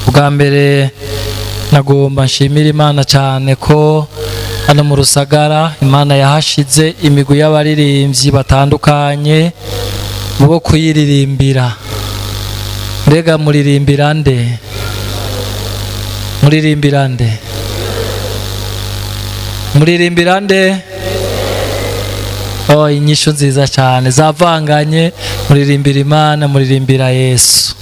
Bwa mbere nagomba nshimira Imana cyane ko hano mu Rusagara Imana yahashize imigwi y'abaririmbyi batandukanye bo kuyiririmbira. Mbega muririmbira nde? Muririmbira nde? Muririmbira nde? Oh, inyishu nziza cyane zavanganye. Muririmbira Imana, muririmbira Yesu.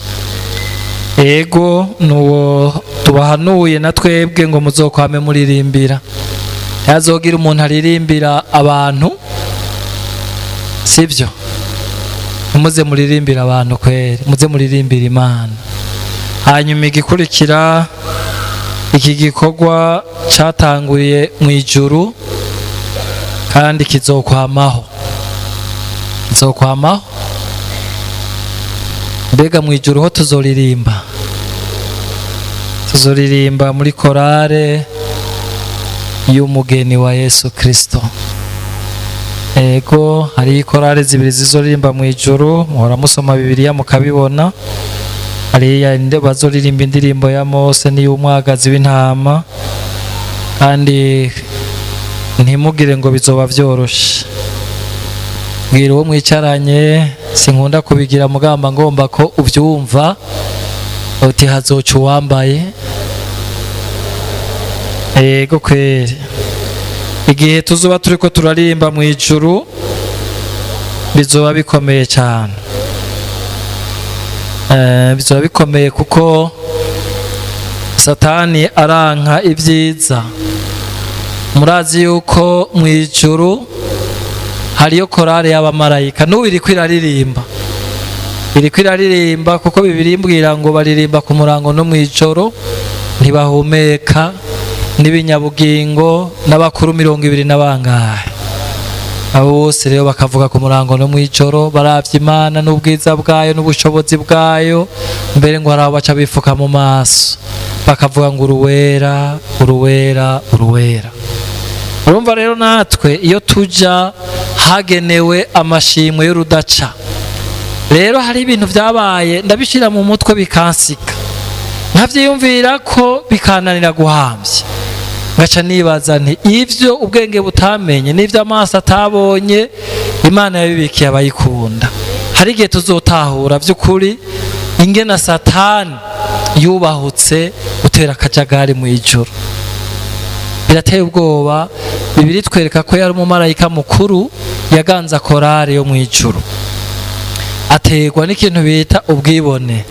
Ego, nuwo tubahanuye na twebwe ngo muzokwame muririmbira. Ntihazogira umuntu aririmbira abantu, sibyo? Muze muririmbira abantu kweri, muze muririmbira Imana. Hanyuma igikurikira, iki gikorwa cyatanguye mu ijuru kandi kizokwamaho, kizokwamaho. Mbega mu ijuru ho tuzoririmba? Tuzoririmba muri korale y'umugeni wa Yesu Kristo. Ego, hari korale zibiri zizoririmba mu ijuru, muhora musoma Bibiliya mukabibona. Hariya bazoririmba indirimbo ya Mose n'iy'umwagazi w'intama, kandi ntimugire ngo bizoba byoroshe. Bwira uwo mwicaranye, sinkunda kubigira mugamba, ngomba ko ubyumva, uti hazoca uwambaye. Ego kweri, igihe tuzoba turiko turaririmba mu ijuru bizoba bikomeye cyane. Bizoba bikomeye kuko Satani aranka ibyiza. Murazi yuko mu ijuru hariyo korale y'abamarayika, n'ubu iriko iraririmba, iriko iraririmba, kuko Bibiliya imbwira ngo baririmba ku murango no mu ijoro, ntibahumeka, n'ibinyabugingo n'abakuru 20 na bangahe. Abo bose rero bakavuga ku murango no mu ijoro, baravye Imana n'ubwiza bwayo n'ubushobozi bwayo. Mbere ngo hari aho baca bifuka mu maso, bakavuga ngo uruwera, uruwera, uruwera. Urumva rero natwe iyo tuja hagenewe amashimwe y'urudaca. Rero hari ibintu byabaye ndabishyira mu mutwe bikansika, nkavyiyumvira ko bikananira guhambya, ngaca nibaza nti ivyo ubwenge butamenye n'ivyo amaso atabonye, Imana yabibikiye abayikunda. Hari igihe tuzotahura by'ukuri ingena Satani yubahutse gutera akajagari mu ijuru. Birateye ubwoba. Bibiliya itwereka ko yari umumarayika mukuru yaganza korale yo mu ijuru, aterwa n'ikintu bita ubwibone.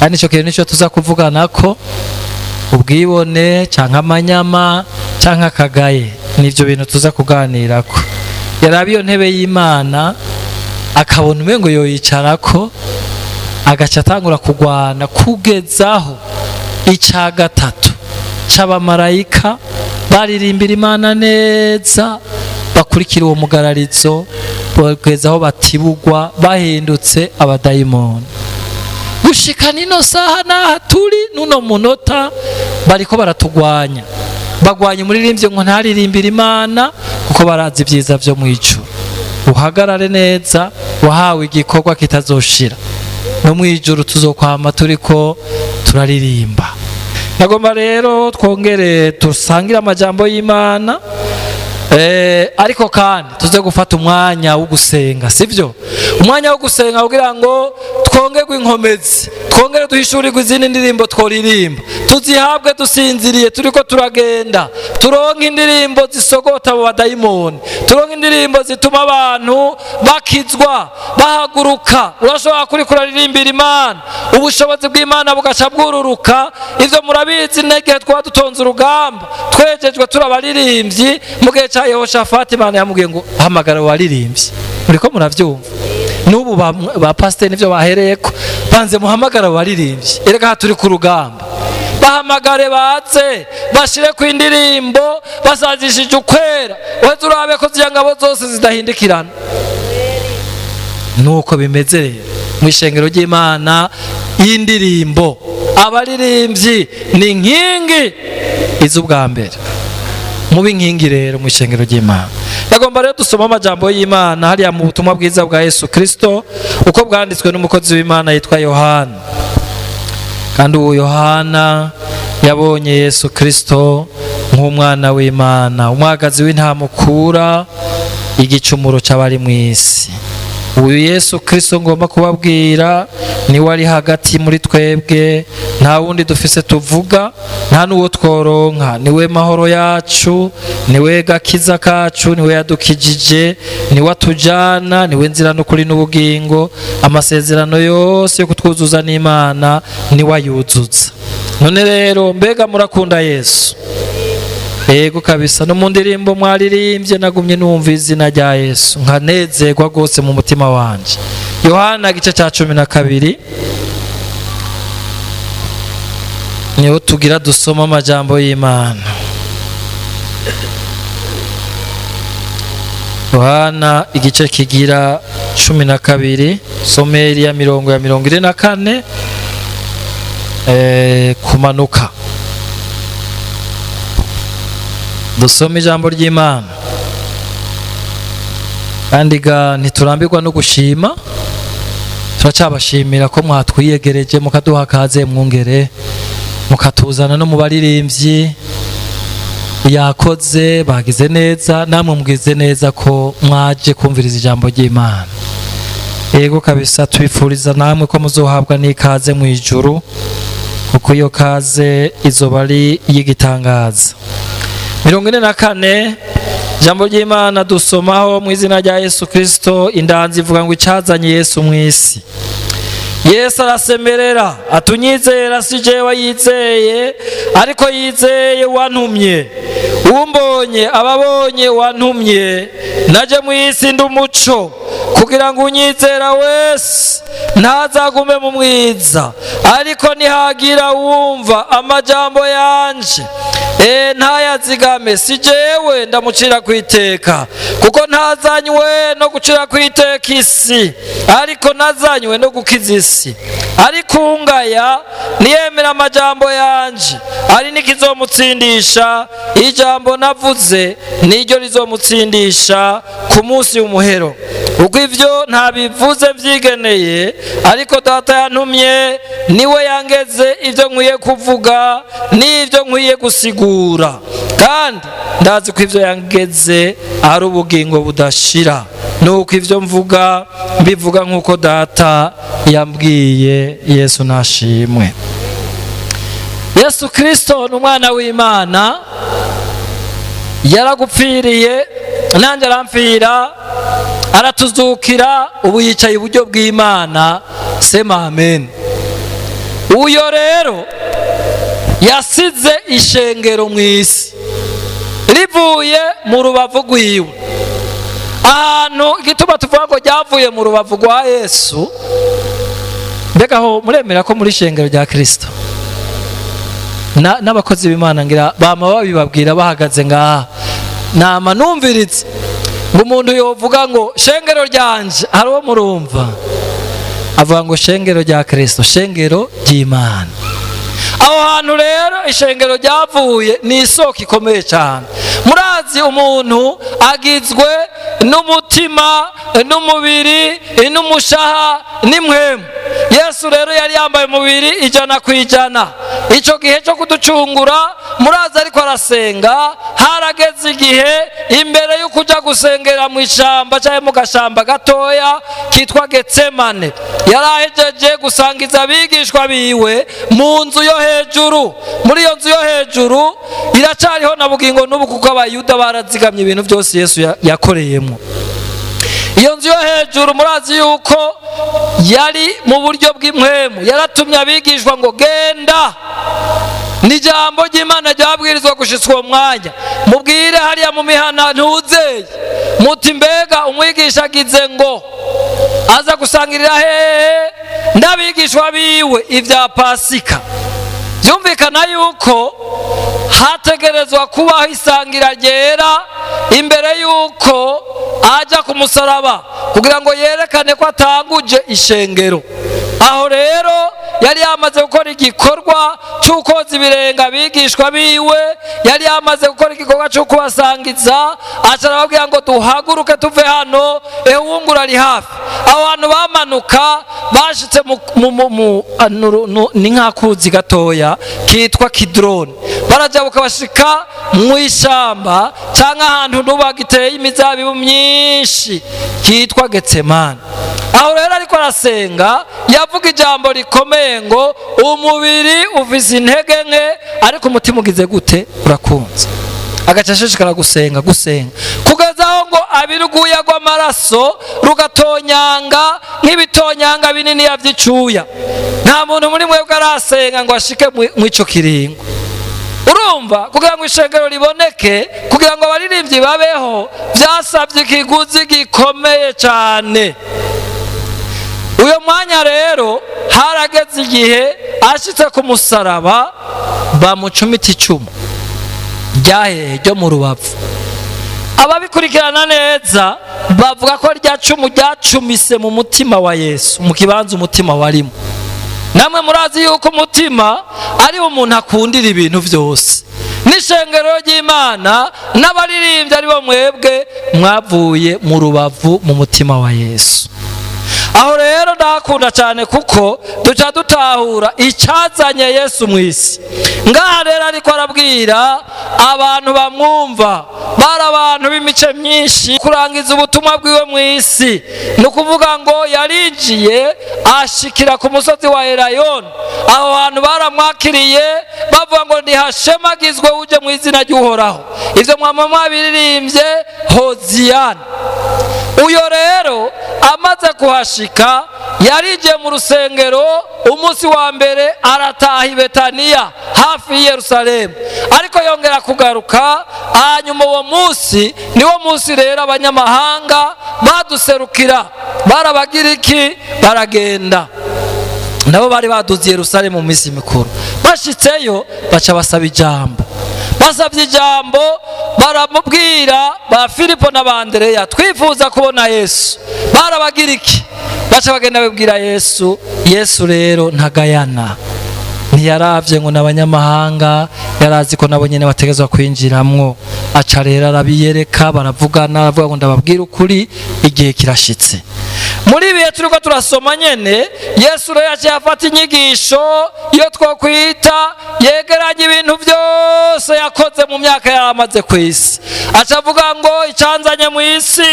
Kandi icyo kintu nicyo tuza kuvugana ko ubwibone cyangwa amanyama cyangwa akagaye, nibyo bintu tuza kuganirako. Yaraba iyo ntebe y'Imana akabona umengo yoyicarako, agaca atangura kugwana, kugezaho icya gatatu c'abamarayika baririmbira Imana neza, bakurikira uwo mugararizo, bageza aho batibugwa, bahindutse abadayimoni. Gushika nino saha n'aha turi n'uno munota bariko baratugwanya, bagwanya umuririmbyi ngo ntaririmbire Imana, kuko barazi ibyiza vyo mu ijuru. Uhagarare neza, wahawe igikorwa kitazoshira. No mu ijuru tuzokwama turiko turaririmba. Nagomba rero twongere dusangire amajambo y'Imana, ariko kandi tuze gufata umwanya wo gusenga, sibyo? Umwanya wo gusenga kugira ngo twongerwe inkomezi, twongere duhishurirwe izindi ndirimbo tworirimba, tuzihabwe dusinziriye turiko turagenda, turonke indirimbo zisogota abo badayimoni, turonke indirimbo zituma abantu bakizwa, bahaguruka. Urashobora kuri kuraririmbira Imana, ubushobozi bw'Imana bugaca bwururuka. Ivyo murabizi n'igihe twaba dutonze urugamba, twejejwe turi abaririmbyi. Mu gihe ca Yehoshafati, Imana yamubwiye ngo hamagara abaririmbyi. Muriko muravyumva? N'ubu ba pasiteri nivyo bahereyeko, banze muhamagara abaririmbyi. Erega aha turi ku rugamba, bahamagare baze bashire ku indirimbo basazishije ukwera, uheze urabe ko ziriya ngabo zose zidahindikirana. Nuko bimeze rero mu ishengero ry'Imana y'indirimbo, abaririmbyi ni inkingi iz'ubwa mbere. Mubi inkingi rero mu ishengero ry'Imana. Ndagomba rero dusoma amajambo y'Imana hariya mu butumwa bwiza bwa Yesu Kristo uko bwanditswe n'umukozi w'Imana yitwa Yohana. Kandi uwo Yohana yabonye Yesu Kristo nk'umwana w'Imana, umwagazi w'intama ukura igicumuro cy'abari mu isi. Uyu Yesu Kristo ngomba kubabwira niwe ari hagati muri twebwe, nta wundi dufise tuvuga, nta n'uwo tworonka. Niwe mahoro yacu, niwe gakiza kacu, niwe yadukijije, niwe atujana, niwe nzira n'ukuri n'ubugingo. Amasezerano yose yo kutwuzuza n'Imana niwe ayuzuza. None rero, mbega murakunda Yesu? Yego kabisa. No mu ndirimbo mwaririmbye nagumye numva izina rya Yesu, nkanezerwa rwose mu mutima wanje. Yohana igice cya 12 niho tugira dusoma amajambo y'Imana. Yohana igice kigira 12, someri ya mirongo ya 44 kumanuka. Dusome ijambo ry'Imana. Kandi ga ntiturambirwa no gushima, turacabashimira ko mwatwiyegereje mukaduha kaze mwungere, mukatuzana no mu baririmbyi yakoze bagize neza, namwe mugize neza ko mwaje kumviriza ijambo ry'Imana. Yego kabisa, tubifuriza namwe ko muzohabwa n'ikaze mu ijuru, kuko iyo kaze izoba ari iy'igitangaza. 44, ijambo ry'Imana dusomaho mu izina rya Yesu Kristo. Indanzi ivuga ngo icazanye Yesu mu isi. Yesu arasemerera atunyizera si jewe yizeye, ariko yizeye wantumye. Umbonye ababonye wantumye. Naje mu isi ndi umuco, kugira ngo unyizera wese ntazagume mu mwiza. Ariko nihagira wumva amajambo yanje ntayazigame, si jewe ndamucira ku iteka, kuko ntazanywe no gucira ku iteka isi, ariko nazanywe no gukiza isi. Ariko ungaya niyemera amajambo yanje, ari n'ikizomutsindisha, ijambo navuze niryo rizomutsindisha ku munsi w'umuhero. Ubwo ivyo ntabivuze vyigeneye, ariko Data yantumye niwe yangeze ibyo nkwiye kuvuga n'ibyo nkwiye gusigura. Kandi ndazi ko ibyo yangeze ari ubugingo budashira. Nuko ibyo mvuga mbivuga nk'uko Data yambwiye. Yesu nashimwe. Yesu Kirisito ni umwana w'Imana, yaragupfiriye nanjye arampfira, aratuzukira, ubu yicaye iburyo bw'Imana. Sema amen. Uyo rero yasize ishengero mu isi rivuye mu rubavu rwiwe. Ahantu igituma tuvuga ngo ryavuye mu rubavu rwa Yesu, mbega aho muremera ko muri ishengero rya Kirisito n'abakozi b'Imana ngira bama babibabwira bahagaze ngaha, nama numviritse ngo umuntu yovuga ngo shengero ryanje, hari uwo murumva avuga ngo shengero rya Kirisito, shengero ry'Imana. Aho hantu rero ishengero ryavuye ni isoko ikomeye cyane. Murazi umuntu agizwe n'umutima, n'umubiri, n'umushaha, n'impwemu. Yesu rero yari yambaye umubiri 100%. Icyo gihe cyo kuducungura, murazi ariko arasenga, harageze igihe imbere yo kujya gusengera mu ishyamba cyangwa mu gashamba gatoya kitwa Getsemane, yari ahejeje gusangiza abigishwa biwe mu nzu yo hejuru. Muri iyo nzu yo hejuru iracyariho na bugingo n'ubu, kuko Abayuda barazigamye ibintu byose Yesu yakoreyemo. Iyo nzu yo hejuru murazi yuko yari mu buryo bw'impwemu, yaratumye abigishwa ngo genda, ni ijambo ry'Imana ryabwirizwa gushitswa uwo mwanya, mubwire hariya mu mihana ntuzeye muti mbega umwigisha agize ngo aza gusangirira hehe n'abigishwa biwe ibya Pasika. Byumvikana yuko hategerezwa kubaho isangira ryera imbere yuko ajya ku musaraba, kugira ngo yerekane ko atanguje ishengero. Aho rero Yari yamaze gukora igikorwa cy'ukoza ibirenge abigishwa biwe, yari yamaze gukora igikorwa cyo kubasangiza. Aca arababwira ngo: "Duhaguruke tuve hano, ehungura ari hafi." Aho hantu bamanuka bashitse ni nk'akuzi gatoya kitwa Kidroni, barajabuka bashika mu ishyamba cyangwa ahantu n'ubu giteye imizabibu myinshi kitwa Getsemani. Aho rero ariko arasenga, yavuga ijambo rikomeye ngo: "Umubiri ufise intege nke, ariko umutima ugize gute? Urakunze." Agaca ashishikara gusenga, gusenga, kugeza aho ngo abira uguya rw'amaraso rugatonyanga nk'ibitonyanga binini by'icuya. Nta muntu muri mwebwe arasenga ngo ashike mw'ico kiringo. Urumva, kugira ngo ishengero riboneke, kugira ngo abaririmbyi babeho, byasabye ikiguzi gikomeye cyane. Uyo mwanya rero harageze igihe ashitse ku musaraba, bamucumita icumu ryahehe? Ryo mu rubavu. Ababikurikirana neza bavuga ko rya cumu ryacumise mu mutima wa Yesu, mu kibanza umutima warimo. Namwe murazi yuko umutima ari umuntu akundira ibintu byose, n'ishengero ry'Imana n'abaririmbyi ari bo mwebwe, mwavuye mu rubavu, mu mutima wa Yesu. Aho rero ndahakunda cyane, kuko duca dutahura icyazanye Yesu mu isi. Ngaha rero ariko arabwira abantu bamwumva, bari abantu b'imice myinshi. Kurangiza ubutumwa bwiwe mu isi, ni ukuvuga ngo yarinjiye ashikira ku musozi wa Erayoni. Aho hantu baramwakiriye, bavuga ngo: "Ntihashemagizwe uje mu izina ry'Uhoraho." Ibyo mwama mwabiririmbye, hoziyana. Uyo rero amaze kuhashika, yarinjiye mu rusengero umunsi wa mbere, arataha i Betaniya hafi y'i Yerusalemu, ariko yongera kugaruka. Hanyuma uwo munsi niwo munsi rero abanyamahanga baduserukira, barabagiriki, baragenda nabo bari baduze i Yerusalemu mu minsi mikuru. Bashitseyo baca basaba ijambo. Basabye ijambo, baramubwira ba Filipo na ba Andereya: "Twifuza kubona Yesu." Barabagiriki baca bagenda babwira Yesu. Yesu rero ntagayana, ntiyaravye ngo n'abanyamahanga, yarazi ko nabo nyene bategezwa kwinjiramwo. Aca rero arabiyereka, baravugana, aravuga ngo: "Ndababwira ukuri, igihe kirashitse." Muri ibihe turiko turasoma nyene, Yesu rero yaciye afata inyigisho iyo twokwita yegeranya ibintu byose yakoze mu myaka yari amaze ku isi. Aca avuga ngo: "Icanzanye mu isi,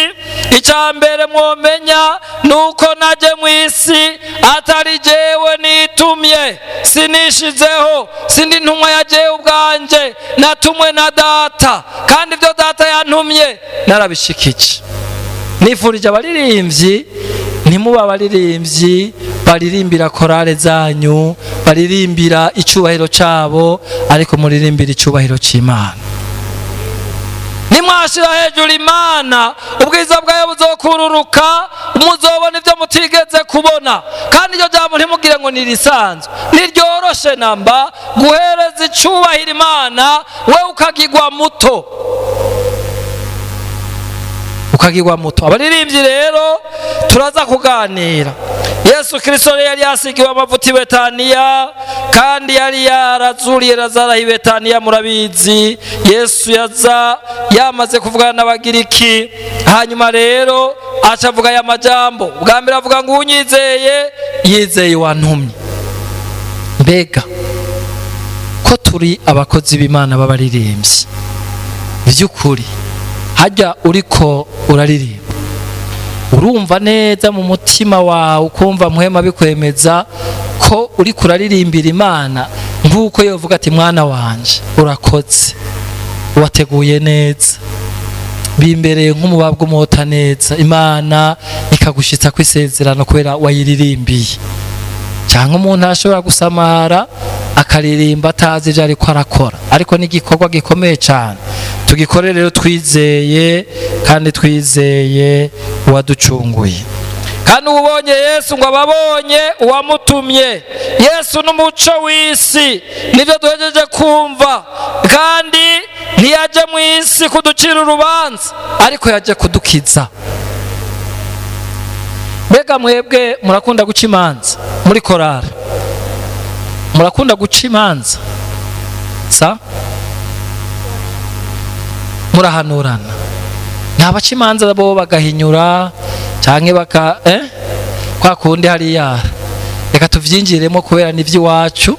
icya mbere mwomenya ni uko naje mu isi atari jewe nitumye, sinishizeho, sindi ntumwa ya jewe ubwanje, natumwe na Data, kandi ibyo Data yantumye narabishikije." Nifurije abaririmbyi, ntimuba abaririmbyi baririmbira korale zanyu, baririmbira icyubahiro cyabo, ariko muririmbira icyubahiro cy'Imana. Nimwashira hejuru Imana, ubwiza bwayo buzokururuka, muzobona ibyo mutigeze kubona. Kandi iryo jambo ntimugire ngo nirisanzwe, niryoroshe namba. Guhereza icubahiro Imana, we ukagigwa muto, ukagirwa muto. Abaririmbyi rero turaza kuganira. Yesu Kirisito yari yasigiwe amavuta i Betaniya, kandi yari yarazuriye Lazaro i Betaniya, murabizi. Yesu yaza yamaze kuvugana n'Abagiriki. Hanyuma rero aca avuga aya majambo. Bwa mbere avuga ngo: "Unyizeye yizeye wantumye." Mbega ko turi abakozi b'Imana b'abaririmbyi, by'ukuri hajya uriko uraririmba, urumva neza mu mutima wawe, ukumva muhema bikwemeza ko uri kuraririmbira Imana, nk'uko yovuga ati: "Mwana wanje, urakoze, wateguye neza, bimbereye nk'umubabwa umota neza." Imana ikagushitsa ku isezerano kubera wayiririmbiye. Cyangwa umuntu ashobora gusamara akaririmba atazi ibyo ariko arakora, ariko ni igikorwa gikomeye cyane. Tugikore rero twizeye, kandi twizeye uwaducunguye. Kandi ubonye Yesu ngo ababonye uwamutumye. Yesu n'umuco w'isi, nibyo duhejeje kumva. Kandi ntiyaje mu isi kuducira urubanza, ariko yaje kudukiza. Mbega mwebwe murakunda guca imanza muri korari? Murakunda guca imanza, sa murahanurana? Nta baca imanza bo bagahinyura canke baka kwa kundi hariya. Reka tuvyinjiremo kubera n'ivy'iwacu.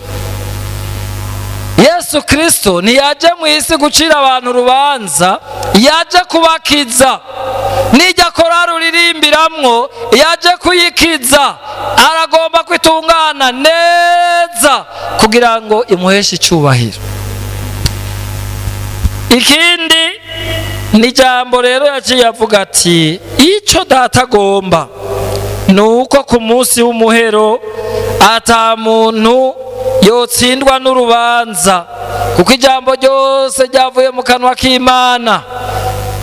Yesu Kristo ntiyaje mu isi gucira abantu urubanza, yaje kubakiza. Nijya korari uririmbiramwo, yaje kuyikiza. Aragomba kwitungana neza kugira ngo imuheshe icubahiro. Ikindi ni ijambo rero yaciye avuga ati: "Icyo Data agomba ni uko ku munsi w'umuhero ata muntu yotsindwa n'urubanza, kuko ijambo ryose ryavuye mu kanwa k'Imana,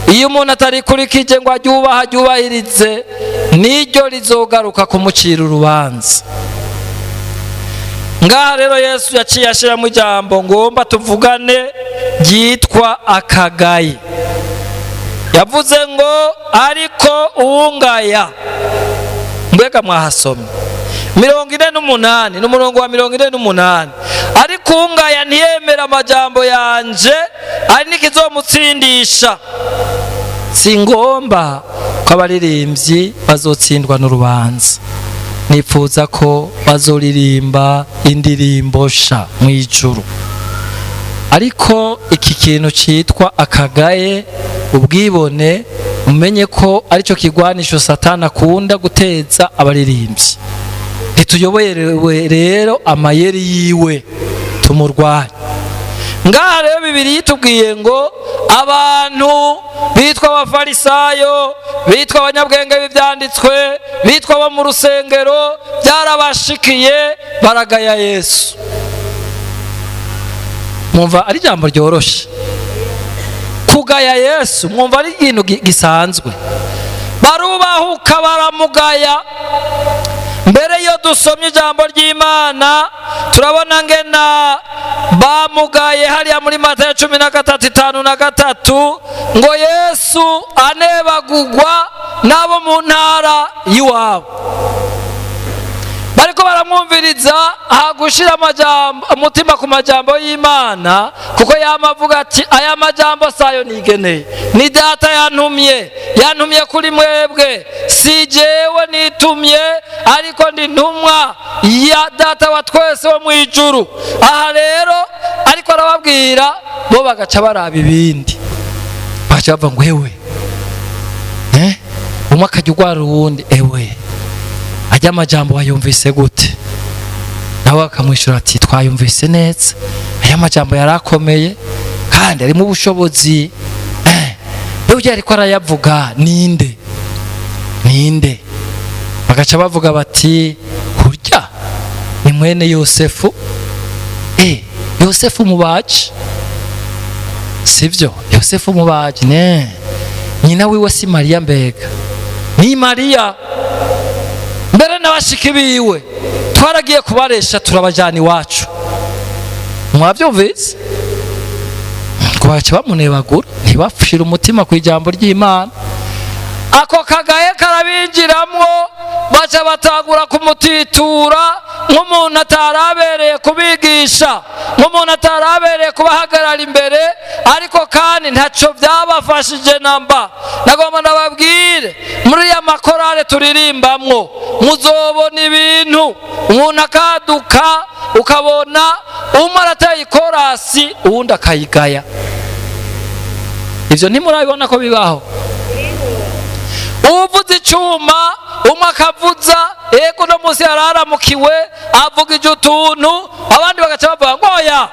iyo umuntu atarikurikije ngo aryubaha, aryubahirize, niryo rizogaruka kumucira urubanza." Ngaha rero Yesu yaciye ashyiramo ijambo ngomba tuvugane ryitwa akagayi. Yavuze ngo: "Ariko uwungaya." Mbega mwahasomye 48, n'umurongo wa 48: "Ariko uwungaya ntiyemera amajambo yanje, ari n'ikizomutsindisha." Si ngomba ko abaririmbyi bazotsindwa n'urubanza. Nifuza ko bazoririmba indirimbo sha mu ijuru. Ariko iki kintu cyitwa akagaye, ubwibone, umenye ko aricyo kigwanisho Satani akunda guteza abaririmbyi. Ntituyoboye rero amayeri yiwe, tumurwanye. Ngaha rero Bibiri yitubwiye ngo abantu bitwa Abafarisayo, bitwa abanyabwenge b'ibyanditswe, bitwa abo mu rusengero, byarabashikiye baragaya Yesu. Mwumva ari ijambo ryoroshe kugaya Yesu? Mwumva ari ikintu gisanzwe? Barubahuka baramugaya. Mbere iyo dusomye ijambo ry'Imana, turabona ngena bamugaye hariya muri Matayo 13:53, ngo Yesu anebagugwa n'abo mu ntara y'iwabo. Bariko baramwumviriza aha gushira amajambo umutima ku majambo y'Imana, kuko yama avuga ati: "Aya majambo sayo nigeneye, ni Data yantumye, yantumye kuri mwebwe. Si jewe nitumye, ariko ndi ntumwa ya Data wa twese wo mu ijuru." Aha rero ariko arababwira, bo bagaca baraba ibindi, bagaca bavuga ngo: "Ewe eh?" Umwe akajya urwara uwundi: "Ewe, ajya amajambo wayumvise gute?" Nawe akamwishyura ati: "Twayumvise neza, aya majambo yari akomeye kandi arimo ubushobozi. Burya ariko arayavuga ninde, ninde?" Bagaca bavuga bati: "Kurya ni mwene Yosefu, Yosefu mubaji, sibyo? Yosefu mubaji ne nyina wiwe si Mariya? Mbega ni Mariya? Mbere n'abashiki biwe twaragiye kubaresha, turabajyana iwacu." Mwabyumvise ngo baca bamunebagura, ntibashire umutima ku ijambo ry'Imana. Ako kagaye karabinjiramwo, baca batangura kumutitura nk'umuntu atarabereye kubigisha, nk'umuntu atarabereye kubahagarara imbere. Ariko kandi ntacyo byabafashije namba. Nagomba ndababwire, muri ya makorale turirimbamwo, muzobona ibintu, umuntu akaduka, ukabona umwe arateye ikorasi, uwundi akayigaya. Ibyo ntimurabibona ko bibaho? Uvuza icyuma, umwe akavuza: "Yego, uno munsi yararamukiwe, avuga ibyo utuntu." Abandi bagaca bavuga ngo: "Oya,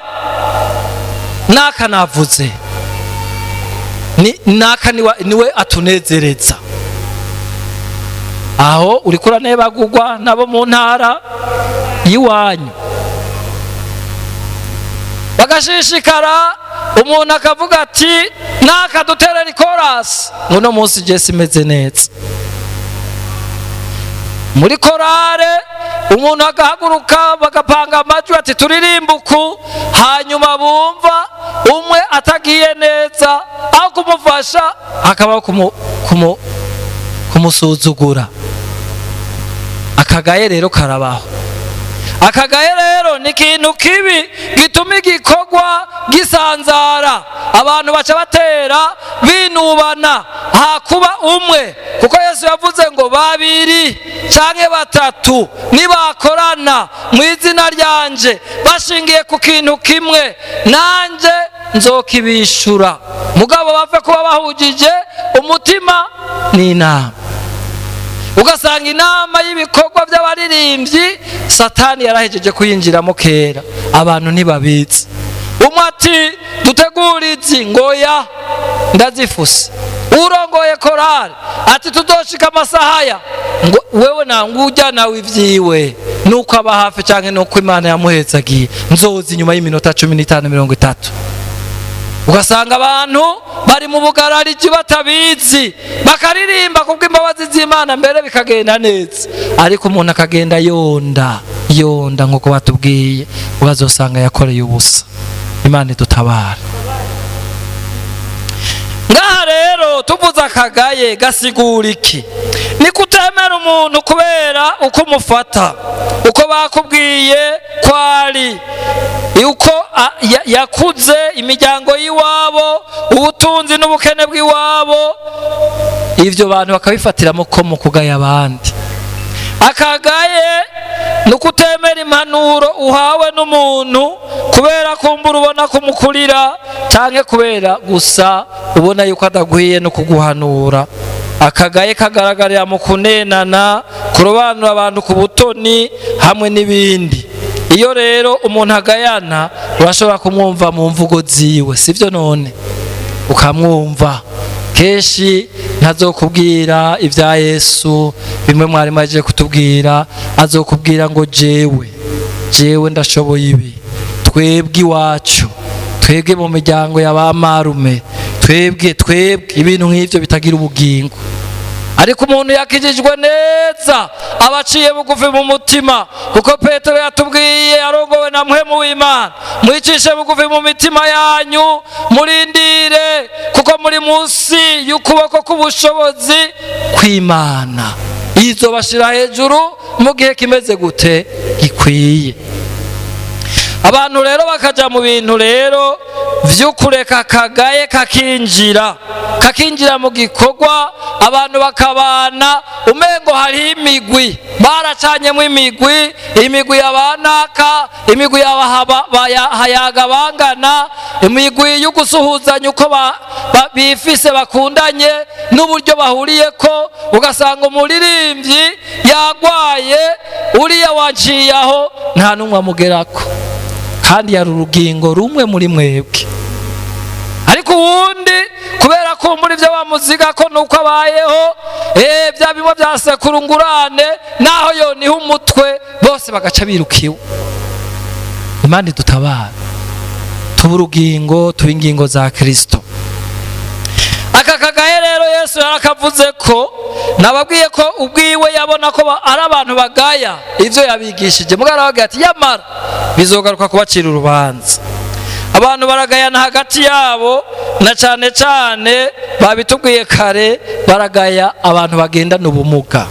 naka navuze naka niwe atunezereza." Aho uriko uranebagurwa nabo mu ntara y'iwanyu. Bagashishikara, umuntu akavuga ati: "Naka duterera ikorasi, ngo uno munsi je simeze neza." Muri korale umuntu agahaguruka, bagapanga amajwi ati: "Turirimba uku." Hanyuma bumva umwe atagiye neza, aho kumufasha hakabaho kumusuzugura. Akagaye rero karabaho. Akagaye rero ni ikintu kibi gituma igikorwa gisanzara, abantu baca batera binubana hakuba umwe, kuko Yesu yavuze ngo babiri canke batatu nibakorana mu izina ryanje bashingiye ku kintu kimwe, nanje nzokibishura. Mugabo bave kuba bahujije umutima n'inama. Ugasanga inama y'ibikorwa by'abaririmbyi Satani yarahejeje kuyinjiramo kera, abantu ntibabitse. Umwe ati dutegure izi, ngoya ndazifuse. Urongoye korali ati tuzoshika amasahaya, ngo wewe nangwe ujya nawe ibyiwe nuko aba hafi cyangwa nuko Imana yamuhetsagiye, nzoza inyuma y'iminota 15, 30. Ugasanga abantu bari mu bugarariji batabizi, bakaririmba kubw'imbabazi z'Imana, mbere bikagenda neza, ariko umuntu akagenda yonda yonda nk'uko batubwiye, ukazosanga yakoreye ubusa. Imana idutabara. Ngaha rero tuvuze akagaye gasigura iki? Ni kutemera umuntu kubera uko umufata, uko bakubwiye ko ari, uko yakuze, imiryango y'iwabo, ubutunzi n'ubukene bw'iwabo. Ibyo bantu bakabifatiramo ko mu kugaya abandi. Akagaye ni ukutemera impanuro uhawe n'umuntu kubera kumbura ubona kumukurira, cyangwa kubera gusa ubona yuko adakwiye no kuguhanura. Akagaye kagaragarira mu kunenana, kurobanura abantu ku butoni hamwe n'ibindi. Iyo rero umuntu agayana, urashobora kumwumva mu mvugo ziwe, sibyo? None ukamwumva kenshi ntazokubwira ibya Yesu bimwe mwarimu agiye kutubwira, azokubwira ngo jewe, jewe ndashoboye ibi, twebwe iwacu, twebwe mu miryango ya ba marume, twebwe, twebwe, ibintu nk'ibyo bitagira ubugingo. Ariko umuntu yakijijwe neza aba aciye bugufi mu mutima, kuko Petero yatubwiye arongowe na Mpwemu w'Imana: mwicishe bugufi mu mitima yanyu, murindire, kuko muri munsi y'ukuboko k'ubushobozi kw'Imana, izobashira hejuru mu gihe kimeze gute? Gikwiye. Abantu rero bakaja mu bintu rero vy'ukureka akagaye kakinjira mu gikorwa, abantu bakabana umengo hariho imigwi, baracanyemo imigwi, imigwi y'abanaka, imigwi y'abahayaga bangana, imigwi yo gusuhuzanya uko bifise, bakundanye n'uburyo bahuriyeko. Ugasanga umuririmbyi yagwaye, uriya waciye aho nta n'umwe amugerako, kandi yari urugingo rumwe muri mwebwe. Ariko uwundi kubera kumbura ibyo bamuziga ko nuko abayeho, bya bimwe bya sekuru ngurane, naho yoniha umutwe bose bagaca birukiwe. Imana idutabara, tuba urugingo, tuba ingingo za Kirisito. Aka kagaye rero Yesu yarakavuze ko nababwiye ko ubwiwe yabona ko ari abantu bagaya ibyo yabigishije, mugabo arababwira ati yamara bizogaruka kubacira urubanza. Abantu baragayana hagati yabo, na cyane cyane babitubwiye kare, baragaya abantu bagendana ubumuga.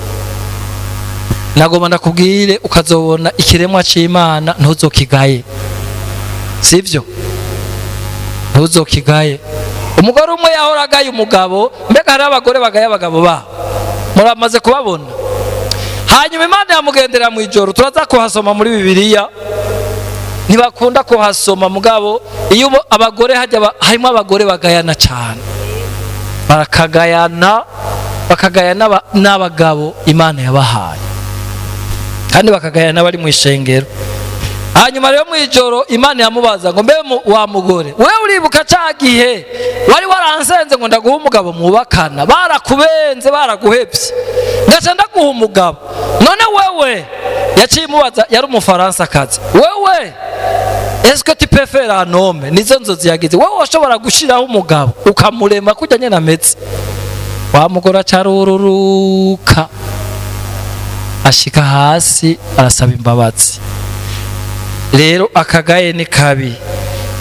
Nagomba ndakubwire, ukazobona ikiremwa cy'Imana ntuzokigaye, sibyo? Ntuzokigaye. Umugore umwe yahora agaye umugabo. Mbega hariho abagore bagaye abagabo babo, muramaze kubabona. Hanyuma Imana yamugendera mu ijoro, turaza kuhasoma muri Bibiliya, ntibakunda kuhasoma, mugabo iyo abagore hajya harimo abagore bagayana cyane, barakagayana, bakagaya n'abagabo Imana yabahaye, kandi bakagayana bari mu ishengero. Hanyuma rero mu ijoro Imana yamubaza ngo mbe wa mugore we, uribuka cya gihe wari waransenze ngo ndaguha umugabo mwubakana, barakubenze, baraguhebye, ngaca ndaguha umugabo, none wewe? Yaciye imubaza, yari Umufaransa-kazi: wewe, est-ce que tu peux faire un homme? Nizo nzozi yagize. Wowe washobora gushiraho umugabo ukamurema kujya nyene ameze? Wa mugore acarururuka ashika hasi arasaba imbabazi. Rero akagaye ni kabi.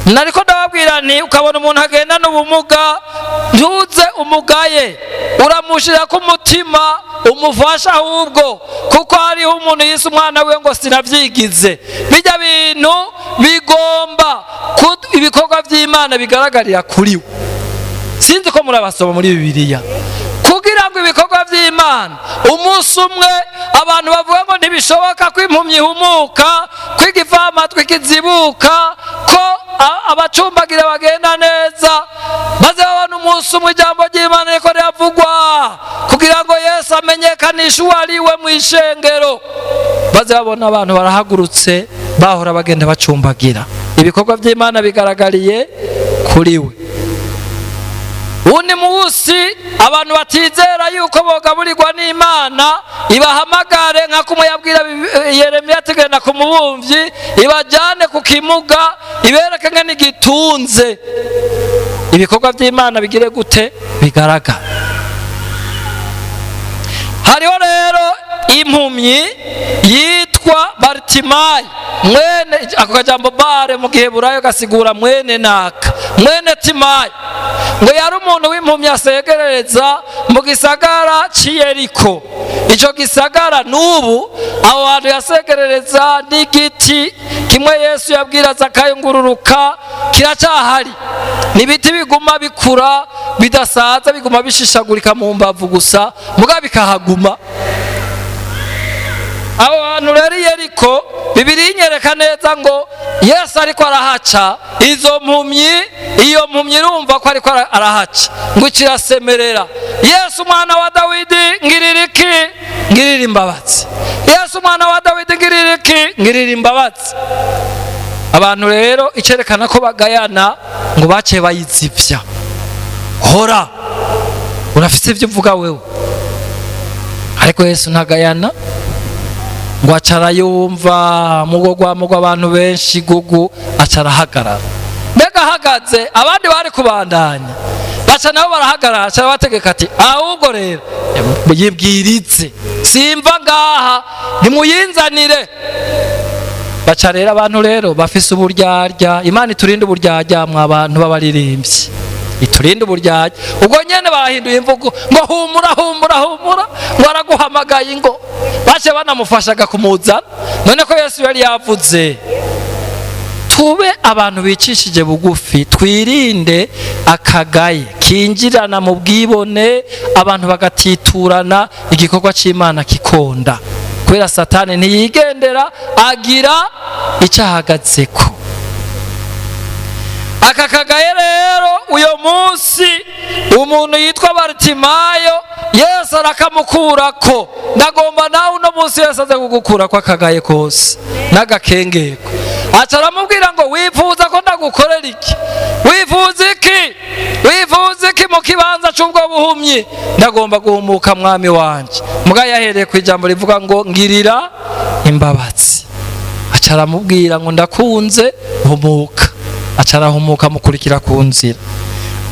Nariko ndababwira nti ukabona umuntu agendana ubumuga ntuze. umugaye, uramushyira ku mutima, umufasha ahubwo, kuko hariho umuntu yise umwana we ngo sinabyigize. Bijya bintu bigomba ibikorwa by'Imana bigaragarira kuri we. Sinzi ko murabasoma muri Bibiliya. Kugira ngo ibikorwa by'Imana, umunsi umwe abantu bavuga ngo ntibishoboka ko impumyi ihumuka, ko igifamatwi kizibuka, ko abacumbagira bagenda neza, maze babona umunsi umwe ijambo ry'Imana riko riravugwa kugira ngo Yesu amenyekanishe uwo ari we mu ishengero, maze babona abantu barahagurutse bahora bagenda bacumbagira. Ibikorwa by'Imana bigaragariye kuri we. Undi munsi abantu batizera yuko bogaburirwa n'Imana, ibahamagare nka kumwe yabwira Yeremiya ati genda ku mubumbyi, ibajyane ku kimuga, ibereke ngene igitunze. Ibikorwa by'Imana bigire gute? Bigaragara. Hariho rero impumyi yitwa Baritimayi, mwene, ako kajambo bare mu giheburayo gasigura mwene naka, mwene Timayi. Ngo yari umuntu w'impumyi asegerereza mu gisagara cy'i Yeriko. Icyo gisagara n'ubu aho hantu yasegerereza n'igiti kimwe Yesu yabwira Zakayo ngururuka kiracyahari. Ni ibiti biguma bikura bidasaza, biguma bishishagurika mu mbavu gusa, muga bikahaguma. Aho hantu rero i Yeriko, Bibiliya inyereka neza ngo Yesu ariko arahaca, izo mpumyi, iyo mpumyi irumva ko ariko arahaca, ngo kirasemerera: "Yesu umwana wa Dawidi, ngirira iki? Ngirira imbabazi. Yesu umwana wa Dawidi, ngirira iki? Ngirira imbabazi." Abantu rero icyerekana ko bagayana, ngo baciye bayizivya: "Hora, urafite ibyo uvuga wewe?" Ariko Yesu ntagayana, ngo acara yumva mugo rwamo rw'abantu benshi gugu, aca arahagarara. Mbega ahagaze, abandi bari kubandanya, baca nabo barahagarara. Aca bategeka ati: "Ahubwo rero yibwiritse, simva ngaha, nimuyinzanire." Baca rero, abantu rero bafise uburyarya. Imana iturinde uburyarya mwa bantu b'abaririmbyi, iturinde uburyarya. Ubwo nyene barahinduye imvugo ngo: "Humura, humura, humura," ngo araguhamagaye. Ngo bace banamufashaga kumuzana. None ko Yesu yari yavuze, tube abantu bicishije bugufi, twirinde akagaye kinjirana mu bwibone, abantu bagatiturana, igikorwa cy'Imana kikonda, kubera Satani ntiyigendera, agira icyo ahagazeko. Aka kagaye rero, uyo munsi umuntu yitwa Baritimayo Yesu arakamukurako. Ndagomba nawe uno munsi Yesu aze kugukurako akagaye kose n'agakengeko. Aca aramubwira ngo: "Wifuza ko ndagukorera iki? Wifuza iki? Wifuza iki mu kibanza cy'ubwo buhumyi?" "Ndagomba guhumuka, mwami wanje." Muga yahereye ku ijambo rivuga ngo: "Ngirira imbabazi." Aca aramubwira ngo: "Ndakunze, humuka." Aca arahumuka, amukurikira ku nzira.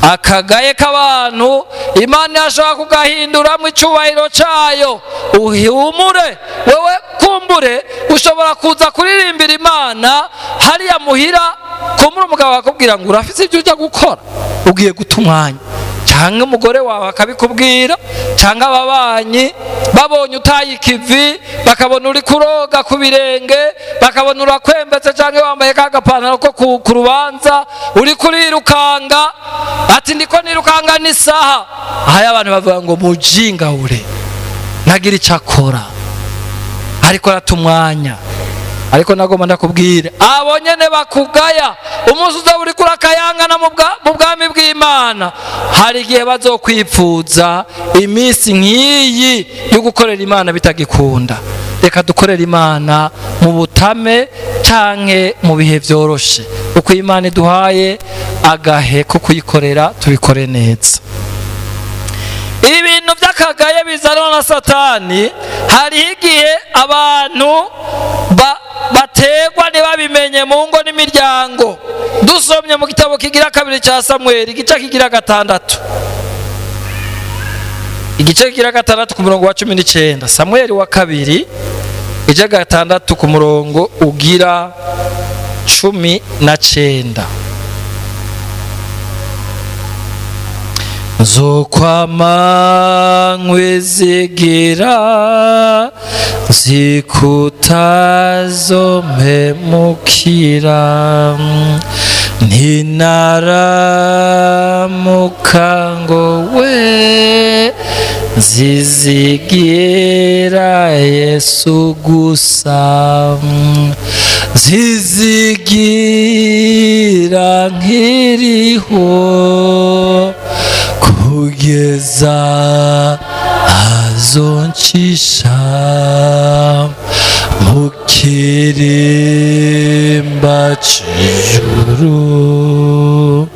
Akagaye k'abantu Imana yashobora kugahinduramo icyubahiro cyayo. Uhumure wewe, kumbure ushobora kuza kuririmbira Imana hariya muhira, kumbure umugabo akakubwira ngo: "Urafite ibyo ujya gukora, ugiye guta umwanya," cyangwa umugore wawe akabikubwira, cyangwa ababanyi babonye utaye ikivi, bakabona uri kuroga ku birenge, bakabona urakwembetse, cyangwa wambaye ka gapantaro ko ku rubanza, uri kurirukanga, ati: "Ndiko nirukanga n'isaha." Aho abantu bavuga ngo: "Mujinga ure, ntagira icyo akora, ariko arata umwanya." Ariko nagomba ndakubwire, abo nyene bakugaya, umunsi uzaba uriko urakayangana mu bwami bw'Imana, hari igihe bazokwipfuza iminsi nk'iyi yo gukorera Imana bitagikunda. Reka dukorere Imana mu butame canke mu bihe vyoroshe. Uko Imana iduhaye agahe ko kuyikorera, tubikore neza. Ibi bintu by'akagaye bizanwa na Satani, hariho igihe abantu bategwa ntibabimenye mu ngo n'imiryango. Dusomye mu gitabo kigira kabiri cya Samweli, igice kigira gatandatu, igice kigira gatandatu ku murongo wa 19. Samweli wa kabiri, igice gatandatu ku murongo ugira 19. Nzokwama nkwizigira, zikutazompemukira. Ntinaramuka ngo we nzizigira Yesu gusa, nzizigira nkiriho kugeza azoncisha mu kirimba c'ijuru,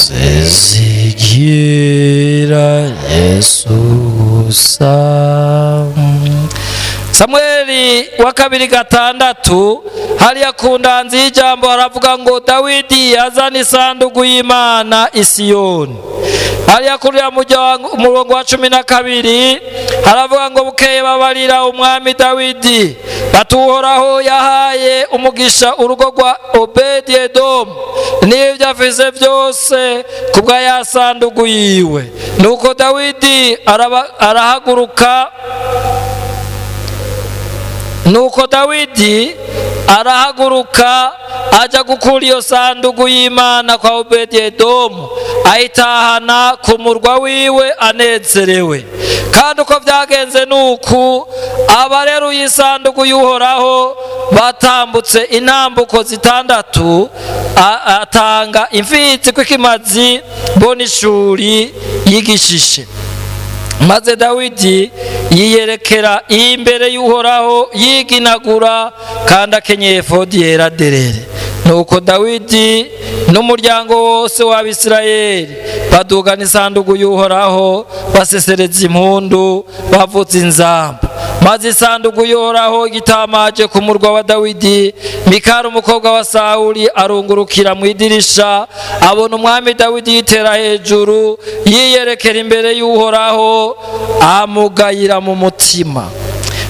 zizigira Yesu gusa. Samweli wa kabiri 6, hariya ku ndanzi y'ijambo haravuga ngo: "Dawidi azana isanduku y'Imana i Siyoni." Hariya kuri uriya umurongo wa 12 haravuga ngo: "Bukeye babarira umwami Dawidi bati: Uhoraho yahaye umugisha urugo rwa Obedi Edomu n'ibyo afise byose kubwa ya sanduku yiwe." Nuko Dawidi arahaguruka, nuko Dawidi arahaguruka ajya gukura iyo sanduku y'Imana kwa Obedi Edomu, ayitahana ku murwa wiwe anezerewe. Kandi uko byagenze ni uku: abareruye isanduku y'Uhoraho batambutse intambuko zitandatu, atanga imfizi kw'ikimazi bonishuri yigishishe. Maze Dawidi yiyerekera imbere y'Uhoraho yiginagura kandi akenyeye efodi yera derere. Nuko Dawidi n'umuryango wose w'Abisirayeli badugana isanduku y'Uhoraho, basesereza impundu, bavuza inzamba. Maze isanduku y'Uhoraho igitamaje ku murwa wa Dawidi, Mikali umukobwa wa Sawuli arungurukira mu idirisha, abona umwami Dawidi yitera hejuru yiyerekera imbere y'Uhoraho, amugayira mu mutima.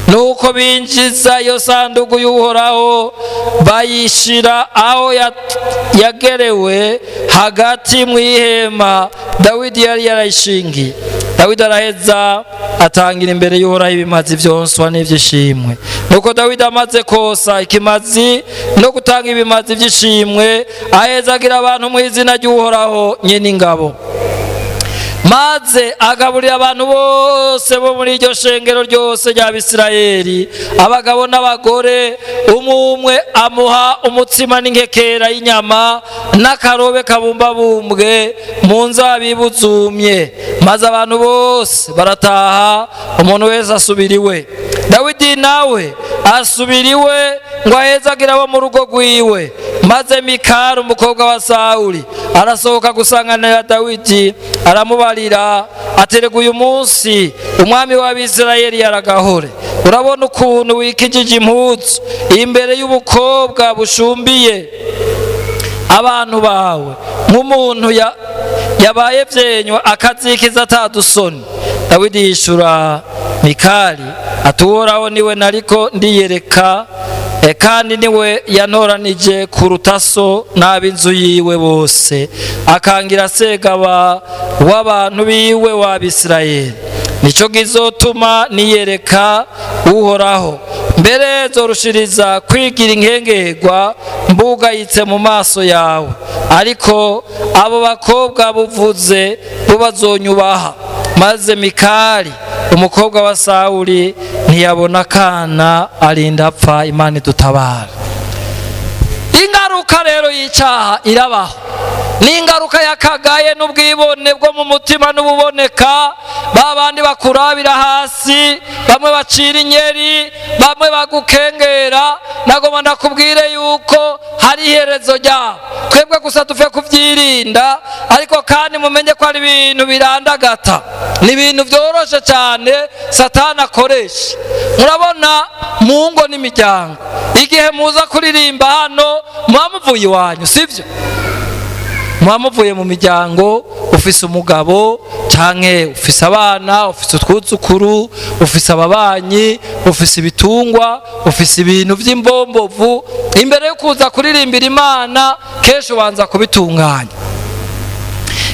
Nuko binjiza iyo sanduku y'Uhoraho, bayishira aho yagerewe hagati mu ihema Dawidi yari yarayishingiye. Dawidi araheza atangira imbere y'Uhoraho ibimazi vyonswa n'ivy'ishimwe. Nuko Dawidi amaze kosa ikimazi no gutanga ibimazi vy'ishimwe, aheza agira abantu mu izina ry'Uhoraho nyene ingabo, maze agaburira abantu bose bo muri iryo shengero ryose ry'Abisirayeli, abagabo n'abagore, umwe umwe amuha umutsima n'inkekera y'inyama n'akarobe kabumbabumbwe mu nzabibu zumye. Maze abantu bose barataha, umuntu wese asubira iwe. Dawidi nawe asubira iwe ngo ahezagire abo mu rugo rwiwe. Maze Mikali umukobwa wa Sawuli arasohoka gusanganira Dawidi, aramubarira aterega: "Uyu munsi umwami w'Abisirayeli yaragahore. Urabona ukuntu wikijije impuzu imbere y'ubukobwa bushumbiye abantu bawe, nk'umuntu yabaye vyenywa akazikiza atadusoni." Dawidi yishura Mikali ati: "Uhoraho niwe nariko ndiyereka, kandi niwe yantoranije kuruta so n'ab'inzu yiwe bose, akangira segaba w'abantu biwe w'Abisirayeli. Nico gizotuma niyereka Uhoraho. Mbere zorushiriza kwigira inkengerwa mbugayitse mu maso yawe, ariko abo bakobwa buvuze bo bazonyubaha." Maze Mikali umukobwa wa Sawuli ntiyabona akana, arinda apfa. Imana idutabara. Ingaruka rero y'icyaha irabaho, ni ingaruka y'akagaye n'ubwibone bwo mu mutima n'ububoneka. Ba bandi bakurabira hasi, bamwe bacira inyeri, bamwe bagukengera, nagomba ndakubwire yuko hari iherezo ryabo. Twebwe gusa tuve kubyirinda, ariko kandi mumenye ko ari ibintu birandagata, ni ibintu byoroshe cyane Satani akoresha. Murabona mu ngo n'imiryango, igihe muza kuririmba hano muba muvuye iwanyu, sibyo? Muba muvuye mu miryango, ufise umugabo canke ufise abana, ufise utwuzukuru, ufise ababanyi, ufise ibitungwa, ufise ibintu vy'imbombovu. Imbere yo kuza kuririmbira Imana, kenshi ubanza kubitunganya.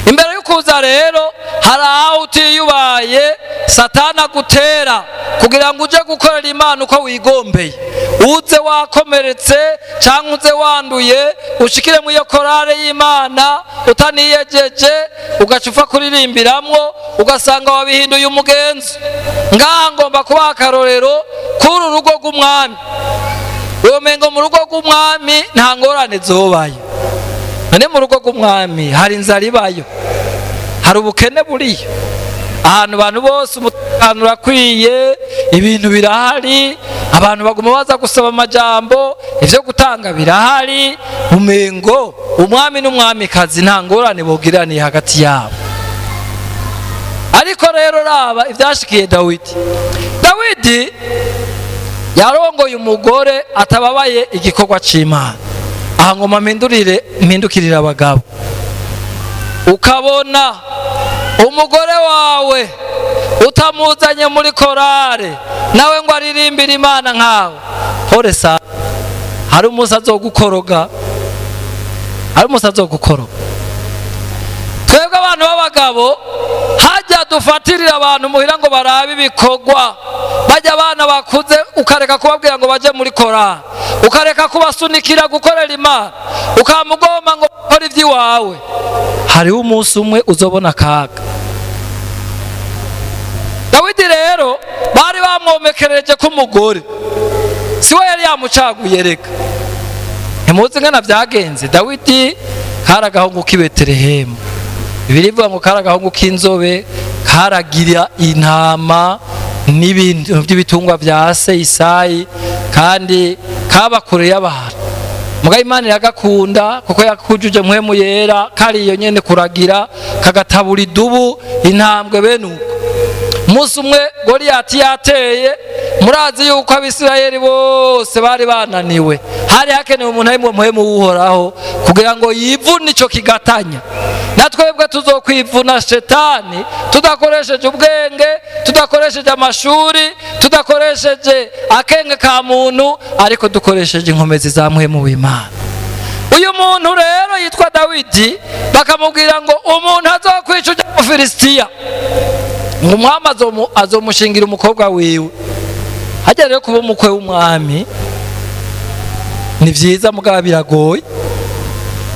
Imbere yo Kuza rero hari aho utiyubaye Satani agutera kugira ngo uje gukorera Imana uko wigombeye, uze wakomeretse cyangwa uze wanduye, ushikire mu iyo korale y'Imana utaniyegeje, ugaca upfa kuririmbiramwo, ugasanga wabihinduye umugenzo. Ngaha ngomba kubaha akarorero kuri uru rugo rw'umwami. Womengo mu rugo rw'umwami nta ngorane zobayo. None mu rugo rw'umwami hari inzara ibayo? Hari ubukene buriyo? Ahantu abantu bose umutekano urakwiye, ibintu birahari, abantu baguma baza gusaba amajambo, ibyo gutanga birahari. Umengo umwami n'umwamikazi nta ngorane bogiraniye hagati yabo. Ariko rero raba ibyashikiye Dawidi. Dawidi yarongoye umugore atababaye igikorwa cy'Imana. Aha ngoma mpindurire, mpindukirire abagabo. Ukabona umugore wawe utamuzanye muri korale nawe ngo aririmbire Imana nkawe, pole sa, hari umunsi azogukoroga, hari umunsi azogukoroga. Twebwe abantu b'abagabo hajya dufatirira abantu muhira ngo barabe ibikorwa, bajya abana bakuze ukareka kubabwira ngo bajye muri korali, ukareka kubasunikira gukorera Imana, ukamugomba ngo bakore iby'iwawe, hariho umunsi umwe uzobona akaga. Dawidi rero bari bamwomekereje ko umugore si we yari yamucaguye. Reka, ntimuzi ngana byagenze. Dawidi kari agahungu k'i Betelehemu. Birivuga ngo kari agahungu k'inzobe, karagira intama n'ibintu by'ibitungwa bya se Isayi, kandi kaba kure y'abantu. Mugabo Imana iragakunda kuko yakujuje Mpwemu Yera, kariyo nyene kuragira, kagatabura idubu, intambwe, bene uko. Umunsi umwe Goliyati yateye. Murazi yuko Abisirayeli bose bari bananiwe, hari hakenewe umuntu ari mu Mpwemu w'Uhoraho kugira ngo yivune ico kigatanya. Na twebwe tuzokwivuna shetani tudakoresheje ubwenge, tudakoresheje amashuri, tudakoresheje akenge ka muntu, ariko dukoresheje inkomezi za Mpwemu w'Imana. Uyu muntu rero yitwa Dawidi, bakamubwira ngo umuntu azokwica ujya mu Filisitiya, ngo umwami azomushingira umukobwa wiwe. Hajya rero kuba umukwe w'umwami ni byiza, mugabo biragoye.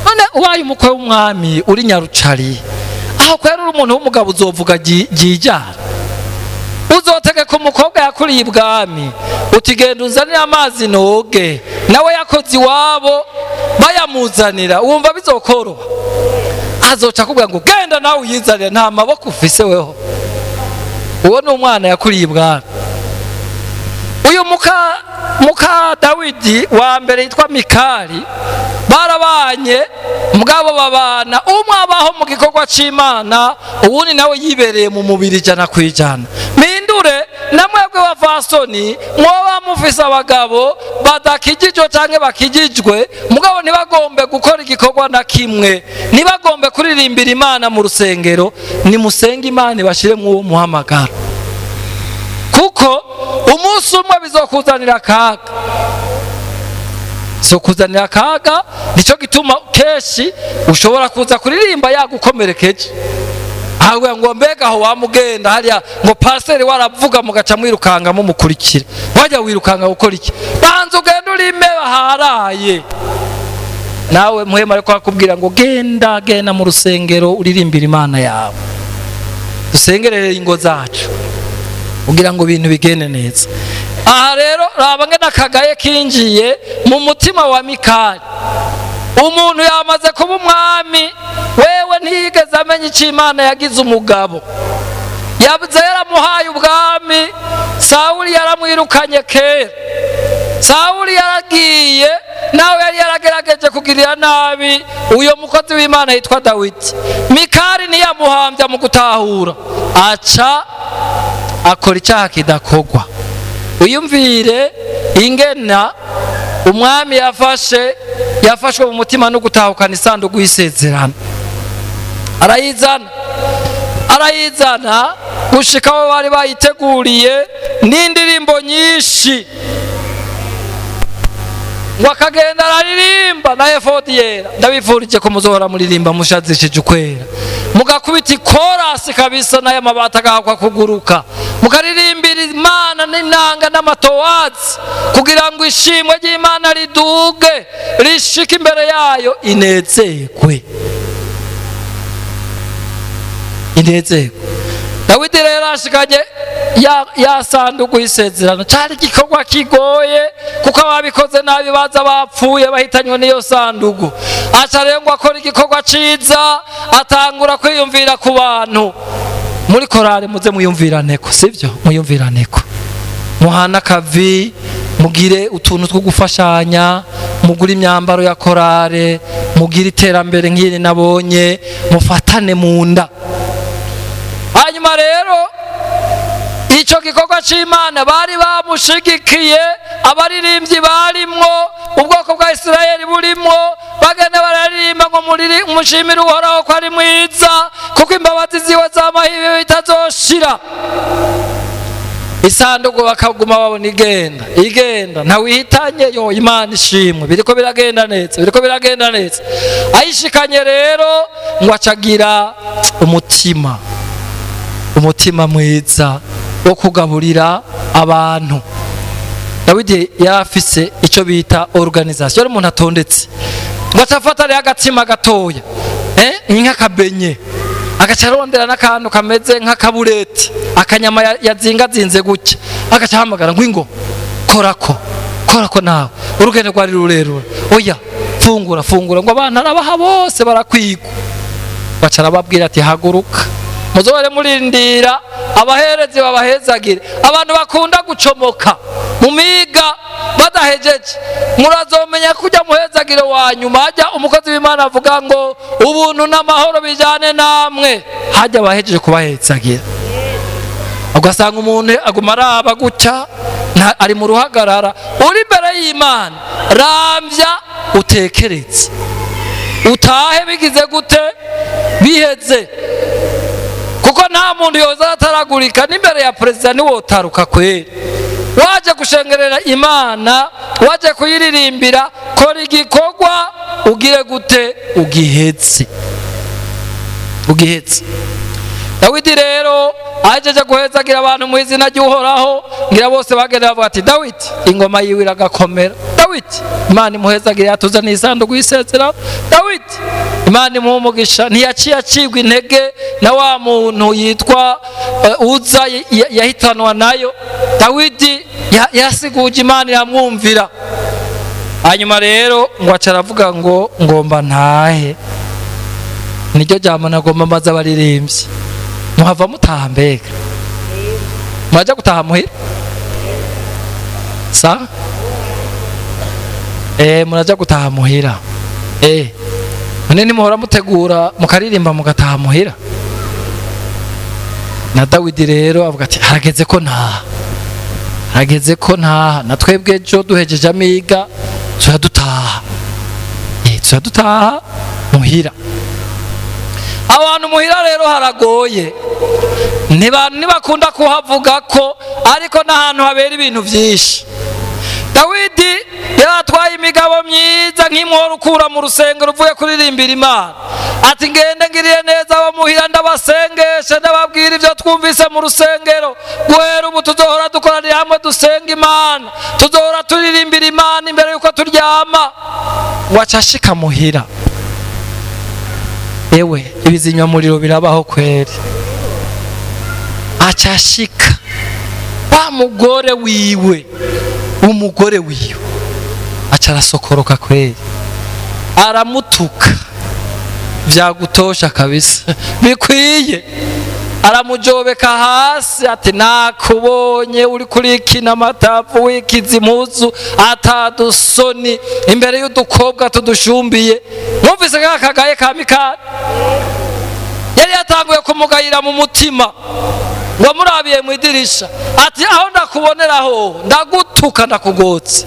None ubaye umukwe w'umwami uri nyarucari, aho kwera uri umuntu w'umugabo, uzovuga ryijyana, uzotegeka umukobwa yakuriye ibwami uti: "Genda uzanire amazi noge," nawe yakoze iwabo bayamuzanira? Wumva bizokoroha? Azoca akubwira ngo: "Genda nawe uyizanire, nta maboko ufise weho." Uwo ni umwana yakuriye ibwami. Uyu muka Dawidi wa mbere yitwa Mikali, barabanye, mugabo babana umwe abaho mu gikorwa c'Imana, uwundi nawe yibereye mu mubiri 100%. Mpindure, namwebwe bafasoni mwoba mufise abagabo badakijijwe canke bakijijwe, mugabo ntibagombe gukora igikorwa na kimwe, ntibagombe kuririmbira Imana mu rusengero, nimusenge Imana ibashire mw'uwo muhamagaro, kuko umunsi umwe bizokuzanira akaga, bizokuzanira akaga. Nicyo gituma kenshi ushobora kuza kuririmba yagukomerekeje, ahubwo ngo mbega aho wamugenda hariya ngo pasiteri waravuga, mugaca mwirukanga mumukurikira. Wajya wirukanga gukora iki? Banza ugenda urime baharaye. Nawe Muhema ariko akubwira ngo genda, genda mu rusengero uririmbira Imana yawe. Dusengerere ingo zacu kugira ngo ibintu bigende neza. Aha rero raba ngena akagaye kinjiye mu mutima wa Mikali. Umuntu yamaze kuba umwami, wewe ntiyigeze amenya icyo Imana yagize umugabo. Yabuze yaramuhaye ubwami. Sawuli yaramwirukanye kera, Sawuli yaragiye, nawe yari yaragerageje kugirira nabi uyo mukozi w'Imana yitwa Dawidi. Mikali ntiyamuhambya mu gutahura, aca akora icyaha kidakogwa. Wiyumvire ingena umwami yafashwe mu mutima no gutahukana isanduku y'isezerano, arayizana, arayizana gushika aho bari bayiteguriye n'indirimbo nyinshi, ngo akagenda araririmba na efodi yera. Ndabifurije ko muzohora muririmba mushazishije ukwera. Mugakubita ikorasi kabisa, n'aya mabati agahakwa kuguruka, mukaririmbira Imana n'inanga n'amatowazi, kugira ngo ishimwe ry'Imana riduge rishike imbere yayo, inezerwe, inezerwe. Dawidi rero ashikanye ya sanduku y'isezerano. Cyari igikorwa kigoye, kuko ababikoze nabi baza bapfuye bahitanywe n'iyo sanduku. Aca rero ngo akora igikorwa ciza, atangura kwiyumvira ku bantu. Muri korale muze muyumviraneko, sibyo? Muyumviraneko, muhana akavi, mugire utuntu two gufashanya, mugure imyambaro ya korale, mugire iterambere nk'iri nabonye, mufatane mu nda. Hanyuma rero icyo gikorwa cy'Imana bari bamushigikiye, abaririmbyi barimwo, ubwoko bwa Isirayeli burimwo, bagenda bararirimba ngo mushimire Uhoraho ko ari mwiza, kuko imbabazi ziwe z'amahibe bitazoshira. Isanduku bakaguma babona igenda igenda, ntawihitanye. Yo, Imana ishimwe, biriko biragenda neza, biriko biragenda neza. Ayishikanye rero ngo acagira umutima mwiza wo kugaburira abantu. Dawidi yari afise icyo bita organisation, yari umuntu atondetse. Ngo acafata rero agatsima gatoya, nk'akabenye, agaca arondera n'akantu kameze nk'akabureti, akanyama yazingazinze gutya, agaca ahamagara ngo ingo, korako, korako nawe, urugendo rwari rurerure, oya, fungura, fungura. Ngo abana arabaha bose barakwigwa. Baca arababwira ati: "Haguruka, muzohore murindira abaherezi babahezagire." Abantu bakunda gucomoka mu miga badahejeje, murazomenya kujya muhezagire wa nyuma. Hajya umukozi w'Imana avuga ngo ubuntu n'amahoro bijyane namwe, hajya abahejeje kubahezagira. Ugasanga umuntu aguma araba gutya, ari mu ruhagarara. Uri imbere y'Imana, rambya, utekereze, utahe bigize gute? Biheze, kuko nta muntu yoza ataragurika n'imbere ya perezida. Ntiwotaruka kweri. Waje gushengerera Imana, waje kuyiririmbira, kora igikorwa, ugire gute? Ugihetse, ugihetse. Dawidi rero ahejeje guhezagira abantu mu izina ry'Uhoraho, ngira bose bagenda bavuga ati: "Dawidi ingoma yiwe iragakomera, Dawidi Imana imuhezagira, yatuzaniye isanduku y'isezerano, Dawidi Imana imuha umugisha." Ntiyaciye acibwa intege na wa muntu yitwa Uza yahitanwa nayo. Dawidi yasiguje, Imana iramwumvira. Hanyuma rero ngo aca aravuga ngo ngomba ntahe. Niryo jambo nagomba maze abaririmbyi. Muhava mutaha? Mbega murajya gutaha muhira? Sa murajya gutaha muhira? None nimuhora mutegura mukaririmba mugataha muhira. Na Dawidi rero avuga ati: "Harageze ko ntaha, harageze ko ntaha." Na twebwe ejo duhejeje amiga turadutaha, turadutaha muhira. Abantu muhira rero haragoye, ntibakunda kuhavuga ko, ariko n'ahantu habera ibintu byinshi. Dawidi yaratwaye imigabo myiza nk'imwohora ukura mu rusengero uvuye kuririmbira Imana, ati: "Ngende ngiriye neza abo muhira, ndabasengeshe, ndababwira ibyo twumvise mu rusengero. Guhera ubu tuzohora dukoranira hamwe dusenga Imana, tuzohora turirimbira Imana imbere y'uko turyama." Ngo acashika muhira, ewe, ibizinyamuriro birabaho kweri. Acashika wa mugore wiwe, umugore wiwe aca arasokoroka kweri, aramutuka vyagutosha kabisa bikwiye, aramujobeka hasi ati: "Nakubonye uri kurikina amatavu, wikiza impuzu, atadusoni imbere y'udukobwa tudushumbiye." Mwumvise ka kagaye ka Mikali yari yatanguye kumugayira mu mutima, ngo amurabiye mu idirisha ati: "Aho ndakuboneraho ndagutuka, ndakugotse."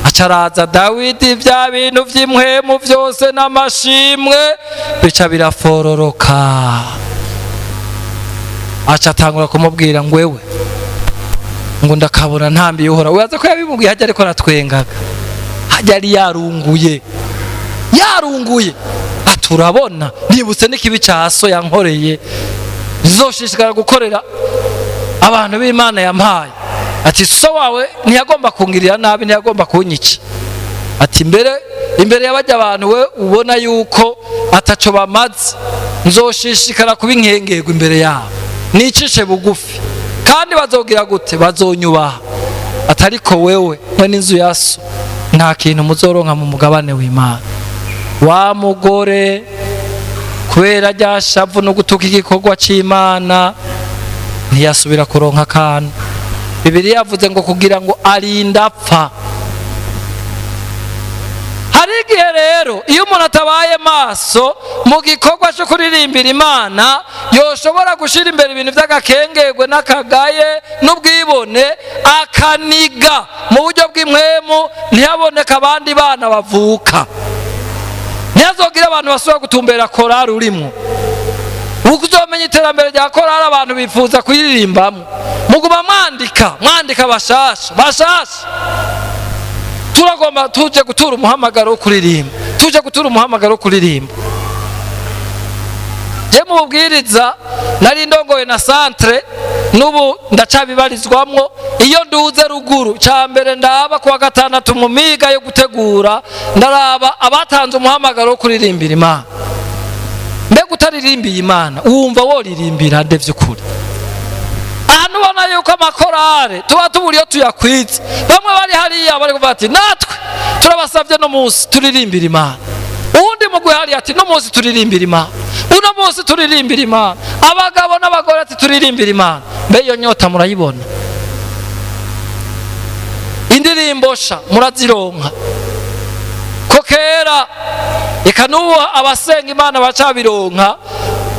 Acaraza Dawidi, bya bintu by'impwemu byose n'amashimwe bica birafororoka. Aca atangura kumubwira ngo: "Wewe," ngo, "ndakabona ntambi Uhora." Wibaza ko yabimubwiye hajya, ariko aratwengaga hajya, yari yarunguye, yarunguye. Ati: Aturabona nibutse n'ikibi cya so yankoreye, nzoshishikara gukorera abantu b'Imana yampaye. Ati so wawe ntiyagomba kungirira nabi, ntiyagomba kunyica. Ati imbere imbere y'abajya abantu we ubona yuko ataco bamaze, nzoshishikara kuba inkengerwa imbere yabo, nicishe bugufi, kandi bazogira gute? Bazonyubaha. Atariko wewe mwe n'inzu ya so nta kintu muzoronka mu mugabane w'Imana. Wa mugore, kubera rya shavu no gutuka igikorwa c'Imana, ntiyasubira kuronka akantu. Bibiliya yavuze ngo kugira ngo arinde apfa. Hari igihe rero iyo umuntu atabaye maso mu gikorwa cyo kuririmbira Imana, yoshobora gushyira imbere ibintu by'agakengerwe n'akagaye n'ubwibone, akaniga mu buryo bw'impwemu, ntihaboneke abandi bana bavuka, ntihazogire abantu basubira gutumbera korari urimo. Uzomenya iterambere rya korari, abantu bifuza kuyiririmbamo, muguma mwandika mwandika bashasha bashasha. Turagomba tuje gutura umuhamagaro wo kuririmba, tuje gutura umuhamagaro wo kuririmba. Je mu bubwiriza nari ndongoye na centre, n'ubu ndacabibarizwamwo. Iyo nduze ruguru, cya mbere ndaba kuwa gatandatu mu miga yo gutegura, ndaraba abatanze umuhamagaro wo kuririmbira Imana. Mbega utaririmbiye Imana wumva woririmbira nde vy'ukuri? Ahantu ubona yuko amakorale tuba tubura iyo tuyakwiza, bamwe bari hariya bari kuvuga ati natwe turabasabye no munsi turirimbira Imana, uwundi mugwi hariya ati no munsi turirimbira Imana, uno munsi turirimbira Imana, abagabo n'abagore ati turirimbira Imana. Mbe iyo nyota murayibona? Indirimbo sha murazironka? Ko kera, reka n'ubu abasenga Imana bacabironka,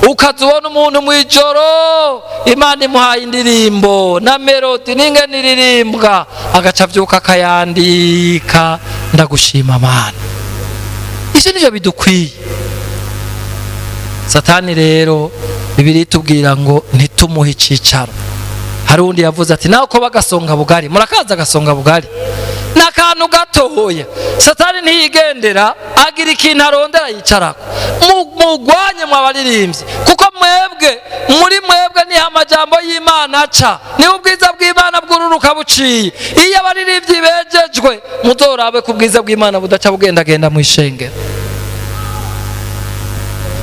ukaza ubona umuntu mu ijoro Imana imuhaye indirimbo na mélodie n'ingene iririmbwa, agaca avyuka akayandika. Ndagushima Mana, ivyo nivyo bidukwiye. Satani rero, Bibiliya itubwira ngo ntitumuhe icicaro. Hari uwundi yavuze ati nawe ko bagasonga bugari, murakaza agasonga bugari ni akantu gatoya. Satani ntiyigendera, agira ikintu arondera yicarako. Mugwanye mwabaririmbyi, kuko mwebwe, muri mwebwe niho amajambo y'Imana aca, niho ubwiza bw'Imana bwururuka buciye. Iyo abaririmbyi bejejwe, muzorabe ku bwiza bw'Imana budaca bugendagenda mu ishengero.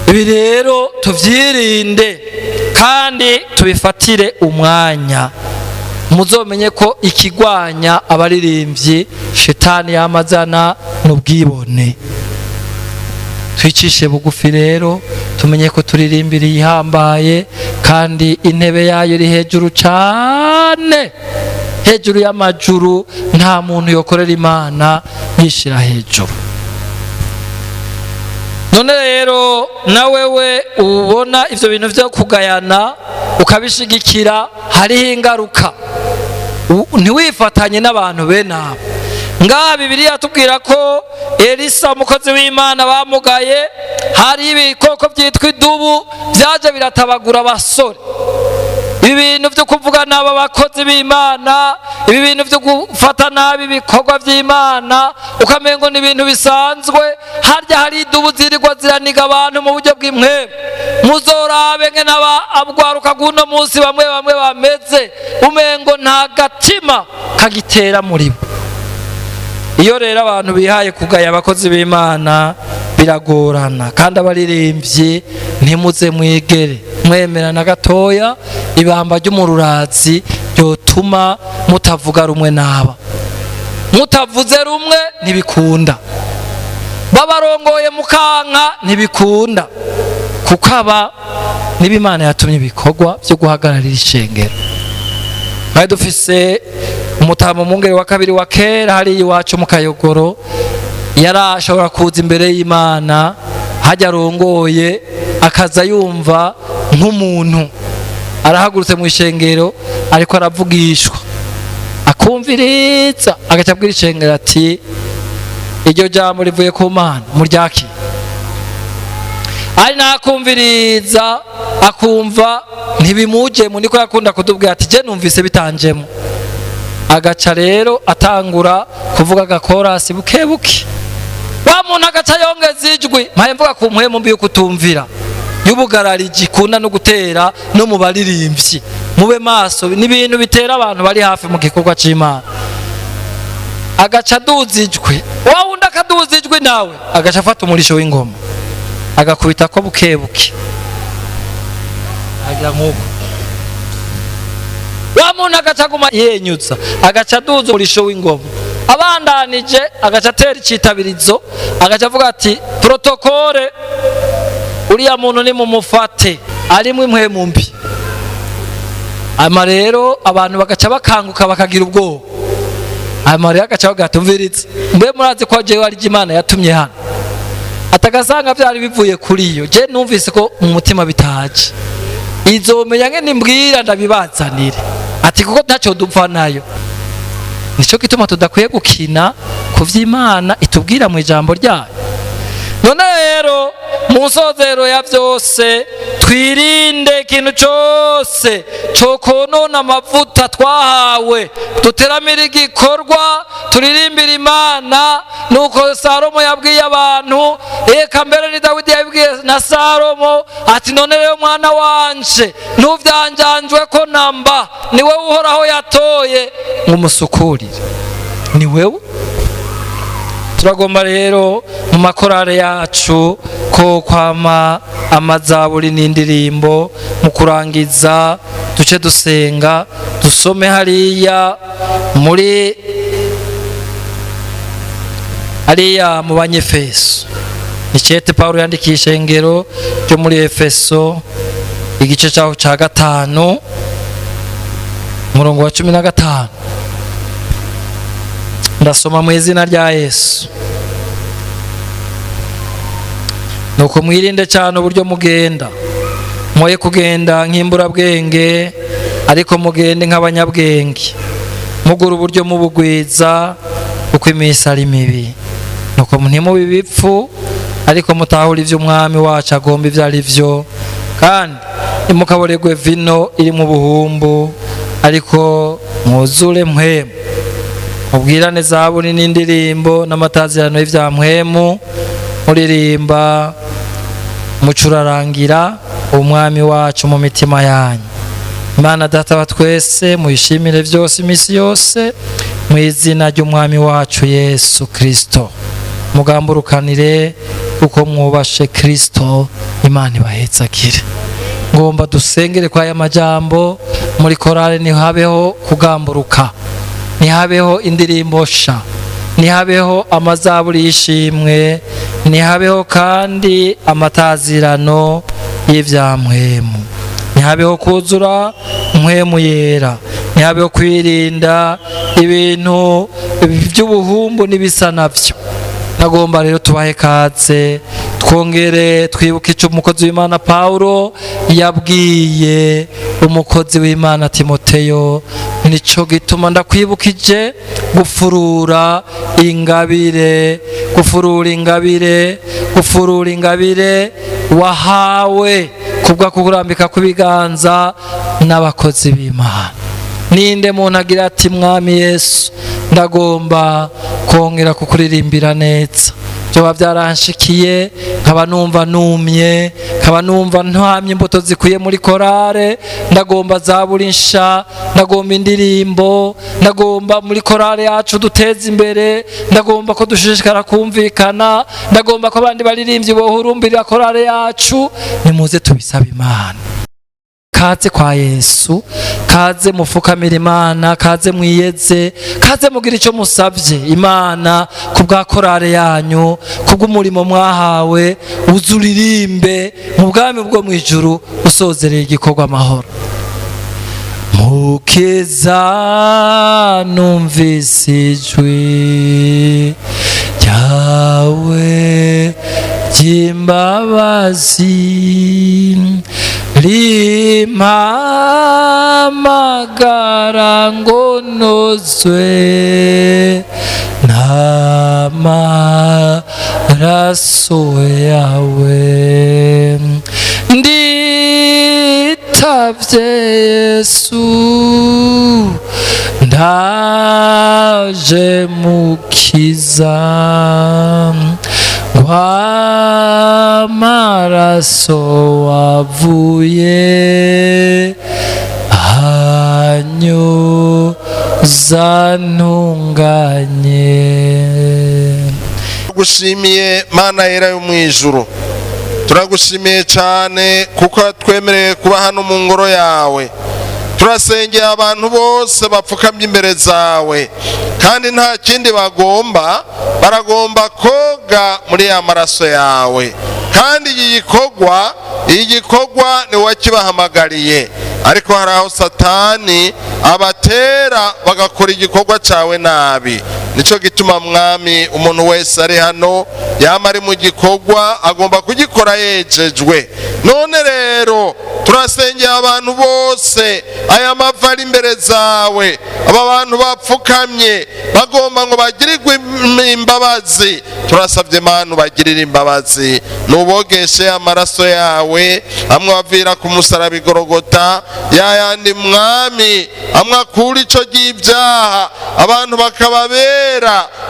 Ibi rero tuvyirinde kandi tubifatire umwanya. Muzomenye ko ikigwanya abaririmbyi shetani yamazana n'ubwibone. Twicishe bugufi rero, tumenye ko turirimbira ihambaye, kandi intebe yayo iri hejuru cane, hejuru y'amajuru. Nta muntu yokorera Imana yishira hejuru. None rero na wewe ubona ivyo bintu vyo kugayana ukabishigikira, hariho ingaruka. Ntiwifatanye n'abantu bene abo. Ngaha Bibiliya tubwira ko Elisa, umukozi w'Imana, bamugaye. Hari ibikoko byitwa idubu byaje biratabagura abasore. Ibi bintu byo kuvuga nabi abakozi b'Imana, ibi bintu byo gufata nabi ibikorwa by'Imana ukamengo ni ibintu bisanzwe, harya hari idubu zirirwa ziraniga abantu mu buryo bw'impwemu. Muzorabe nke n'abagwaruka bw'uno munsi, bamwe bamwe bameze umengo nta gatima kagitera muri bo. Iyo rero abantu bihaye kugaya abakozi b'Imana, biragorana. Kandi abaririmbyi, ntimuze mwigere mwemera na gatoya ibamba ry'umururazi ryotuma mutavuga rumwe n'aba. Mutavuze rumwe ntibikunda, babarongoye mukanka ntibikunda, kuko aba niba Imana yatumye ibikorwa byo guhagararira ishengero. Twari dufise umutama, umwungere wa kabiri wa kera hariya iwacu mu Kayogoro. Yari ashobora kuza imbere y'Imana hajya arongoye, akaza yumva nk'umuntu arahagurutse mu ishengero ariko aravugishwa, akumviriza, agaca abwira ishengero ati iryo jambo rivuye ku Mana, muryakire. Ari nakumviriza akumva ntibimujemo, niko yakunda kutubwira ati je numvise bitanjemo. Agaca rero atangura kuvuga agakorasi buke buke. Wa muntu agaca yongeza ijwi. Mpaye mvuga ku mpwemu mbi yo kutumvira, y'ubugarariji, ikunda no gutera no mu baririmbyi. Mube maso, n'ibintu bitera abantu bari hafi mu gikorwa c'Imana. Agaca aduza ijwi, wa wundi akaduza ijwi, nawe agaca afata umurisho w'ingoma, agakubita ko buke buke, agira nk'uko. Wa muntu agaca aguma yenyutsa, agaca aduza umurisho w'ingoma, abandanije agaca atera icitabirizo, agaca avuga ati: "Protocole, uriya muntu ni mumufate, arimwo impwemu mbi." Ama rero abantu bagaca bakanguka, bakagira ubwoba. Ama rero agaca bavuga ati: "Umviritse, mbe murazi ko jewe ari Imana yatumye hano?" Atagasanga byari bivuye kuri yo. Je numvise ko mu mutima bitaje, izomenya ngene imbwira ndabibazanire, ati kuko ntacyo dupfa nayo. Nicyo gituma tudakwiye gukina ku vy'Imana itubwira mu ijambo ryayo. None rero, mu nsozero ya byose, twirinde ikintu cyose cokonona amavuta twahawe, duteramire igikorwa, turirimbire Imana. Nuko Salomo yabwiye abantu, eka mbere ni Dawidi yabwiye na Salomo ati: "None rero mwana wanje, ntuvyanjanjwe ko namba ni wewe Uhoraho yatoye ngo umusukurire, ni wewe." Turagomba rero mu makorale yacu ko kwama amazaburi n'indirimbo. Mu kurangiza, duce dusenga, dusome hariya muri hariya mu Banyefeso, icete Pawulo yandikiye ishengero ryo muri Efeso, igice cyaho cya 5, umurongo wa 15. Ndasoma mu izina rya Yesu. Nuko mwirinde cyane uburyo mugenda, mwoye kugenda nk'imburabwenge, ariko mugende nk'abanyabwenge, mugura uburyo mubugwiza, kuko iminsi ari mibi. Nuko ntimube ibipfu, ariko mutahura ibyo Umwami wacu agomba ibyo ari byo. Kandi ntimukaboregwe vino iri mu buhumbu, ariko mwuzure Mpwemu, mubwirane zaburi n'indirimbo n'amatazirano y'ibya mpwemu, muririmba mucurarangira Umwami wacu mu mitima yanyu. Imana Data wa twese muyishimire byose iminsi yose, mu izina ry'Umwami wacu Yesu Kirisito. Mugamburukanire uko mwubashe Kirisito. Imana ibahetsakire. Ngomba dusengere kwa aya majambo. Muri korale ntihabeho kugamburuka, ntihabeho indirimbo sha, ntihabeho amazaburi y'ishimwe, ntihabeho kandi amatazirano y'ibya mpwemu, ntihabeho kuzura Mpwemu Yera, ntihabeho kwirinda ibintu by'ubuhumbu n'ibisa nabyo. Nagomba rero tubahe kaze, twongere twibuke icyo umukozi w'Imana Pawulo yabwiye umukozi w'Imana Timoteyo: "Nico gituma ndakwibukije gufurura ingabire, gufurura ingabire, gufurura ingabire wahawe kubwa kukurambika kw'ibiganza n'abakozi b'Imana." Ninde muntu agira ati: "Mwami Yesu, ndagomba kongera kukuririmbira neza, byoba byaranshikiye nkaba numva numye, nkaba numva ntamye imbuto zikwiye muri korale, ndagomba zaburi nsha, ndagomba indirimbo, ndagomba muri korale yacu duteze imbere, ndagomba ko dushishikara kumvikana, ndagomba ko abandi baririmbyi bohurumbirira korale yacu"? Nimuze tubisaba Imana. Kaze kwa Yesu, kaze mufukamira Imana, kaze mwiyeze, kaze mugira icyo musabye Imana ku bwa korale yanyu, kubw'umurimo mwahawe, uzuririmbe mu bwami bwo mu ijuru, usozereye igikorwa amahoro. Mukiza, numvise ijwi ryawe ry'imbabazi rimpamagara ngo nozwe n'amaraso yawe. Nditavye Yesu, ndaje Mukiza. W'amaraso wavuye hanyuza ntunganye. Turagushimiye, Mana yera yo mu ijuru. Turagushimiye cyane kuko twemereye kuba hano mu ngoro yawe. Turasengeye abantu bose bapfukamye imbere zawe, kandi nta kindi bagomba, baragomba koga muri ya maraso yawe. Kandi iki gikorwa ni wakibahamagariye, ariko hari aho Satani abatera bagakora igikorwa cyawe nabi. Nicyo gituma, Mwami, umuntu wese ari hano yaba ari mu gikorwa agomba kugikora yejejwe. None rero turasengeye abantu bose, aya mavi ari imbere zawe, aba bantu bapfukamye bagomba ngo bagirirwe imbabazi. Turasabye, Mana, bagirire imbabazi, nubogeshe amaraso yawe amwe avira ku musaraba igorogota ya yandi, Mwami, amwe akura ico ry'ibyaha, abantu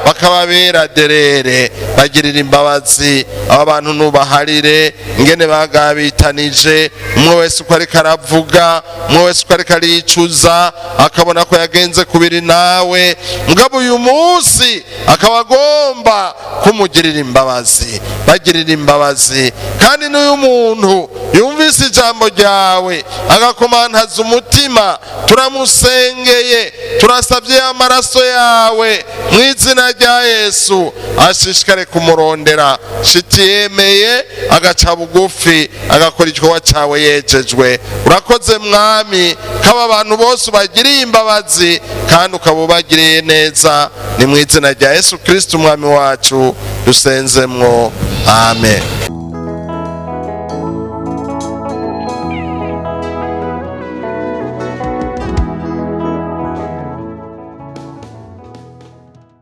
bakababera derere. Bagirira imbabazi aba bantu, nubaharire ingene bagabitanije, umwe wese uko ariko aravuga, umwe wese uko ariko aricuza, akabona ko yagenze kubiri nawe, mugabo uyu munsi akaba agomba kumugirira imbabazi. Bagirira imbabazi. Kandi n'uyu muntu yumvise ijambo ryawe agakomantaza umutima, turamusengeye, turasabye amaraso yawe mu izina rya Yesu ashishikare kumurondera. Shiti yemeye agaca bugufi, agakora igikorwa cyawe yejejwe. Urakoze, Mwami, kaba abantu bose ubagiriye imbabazi kandi ukaba ubagiriye neza. Ni mu izina rya Yesu Kirisiti Umwami wacu dusenzemwo, amen.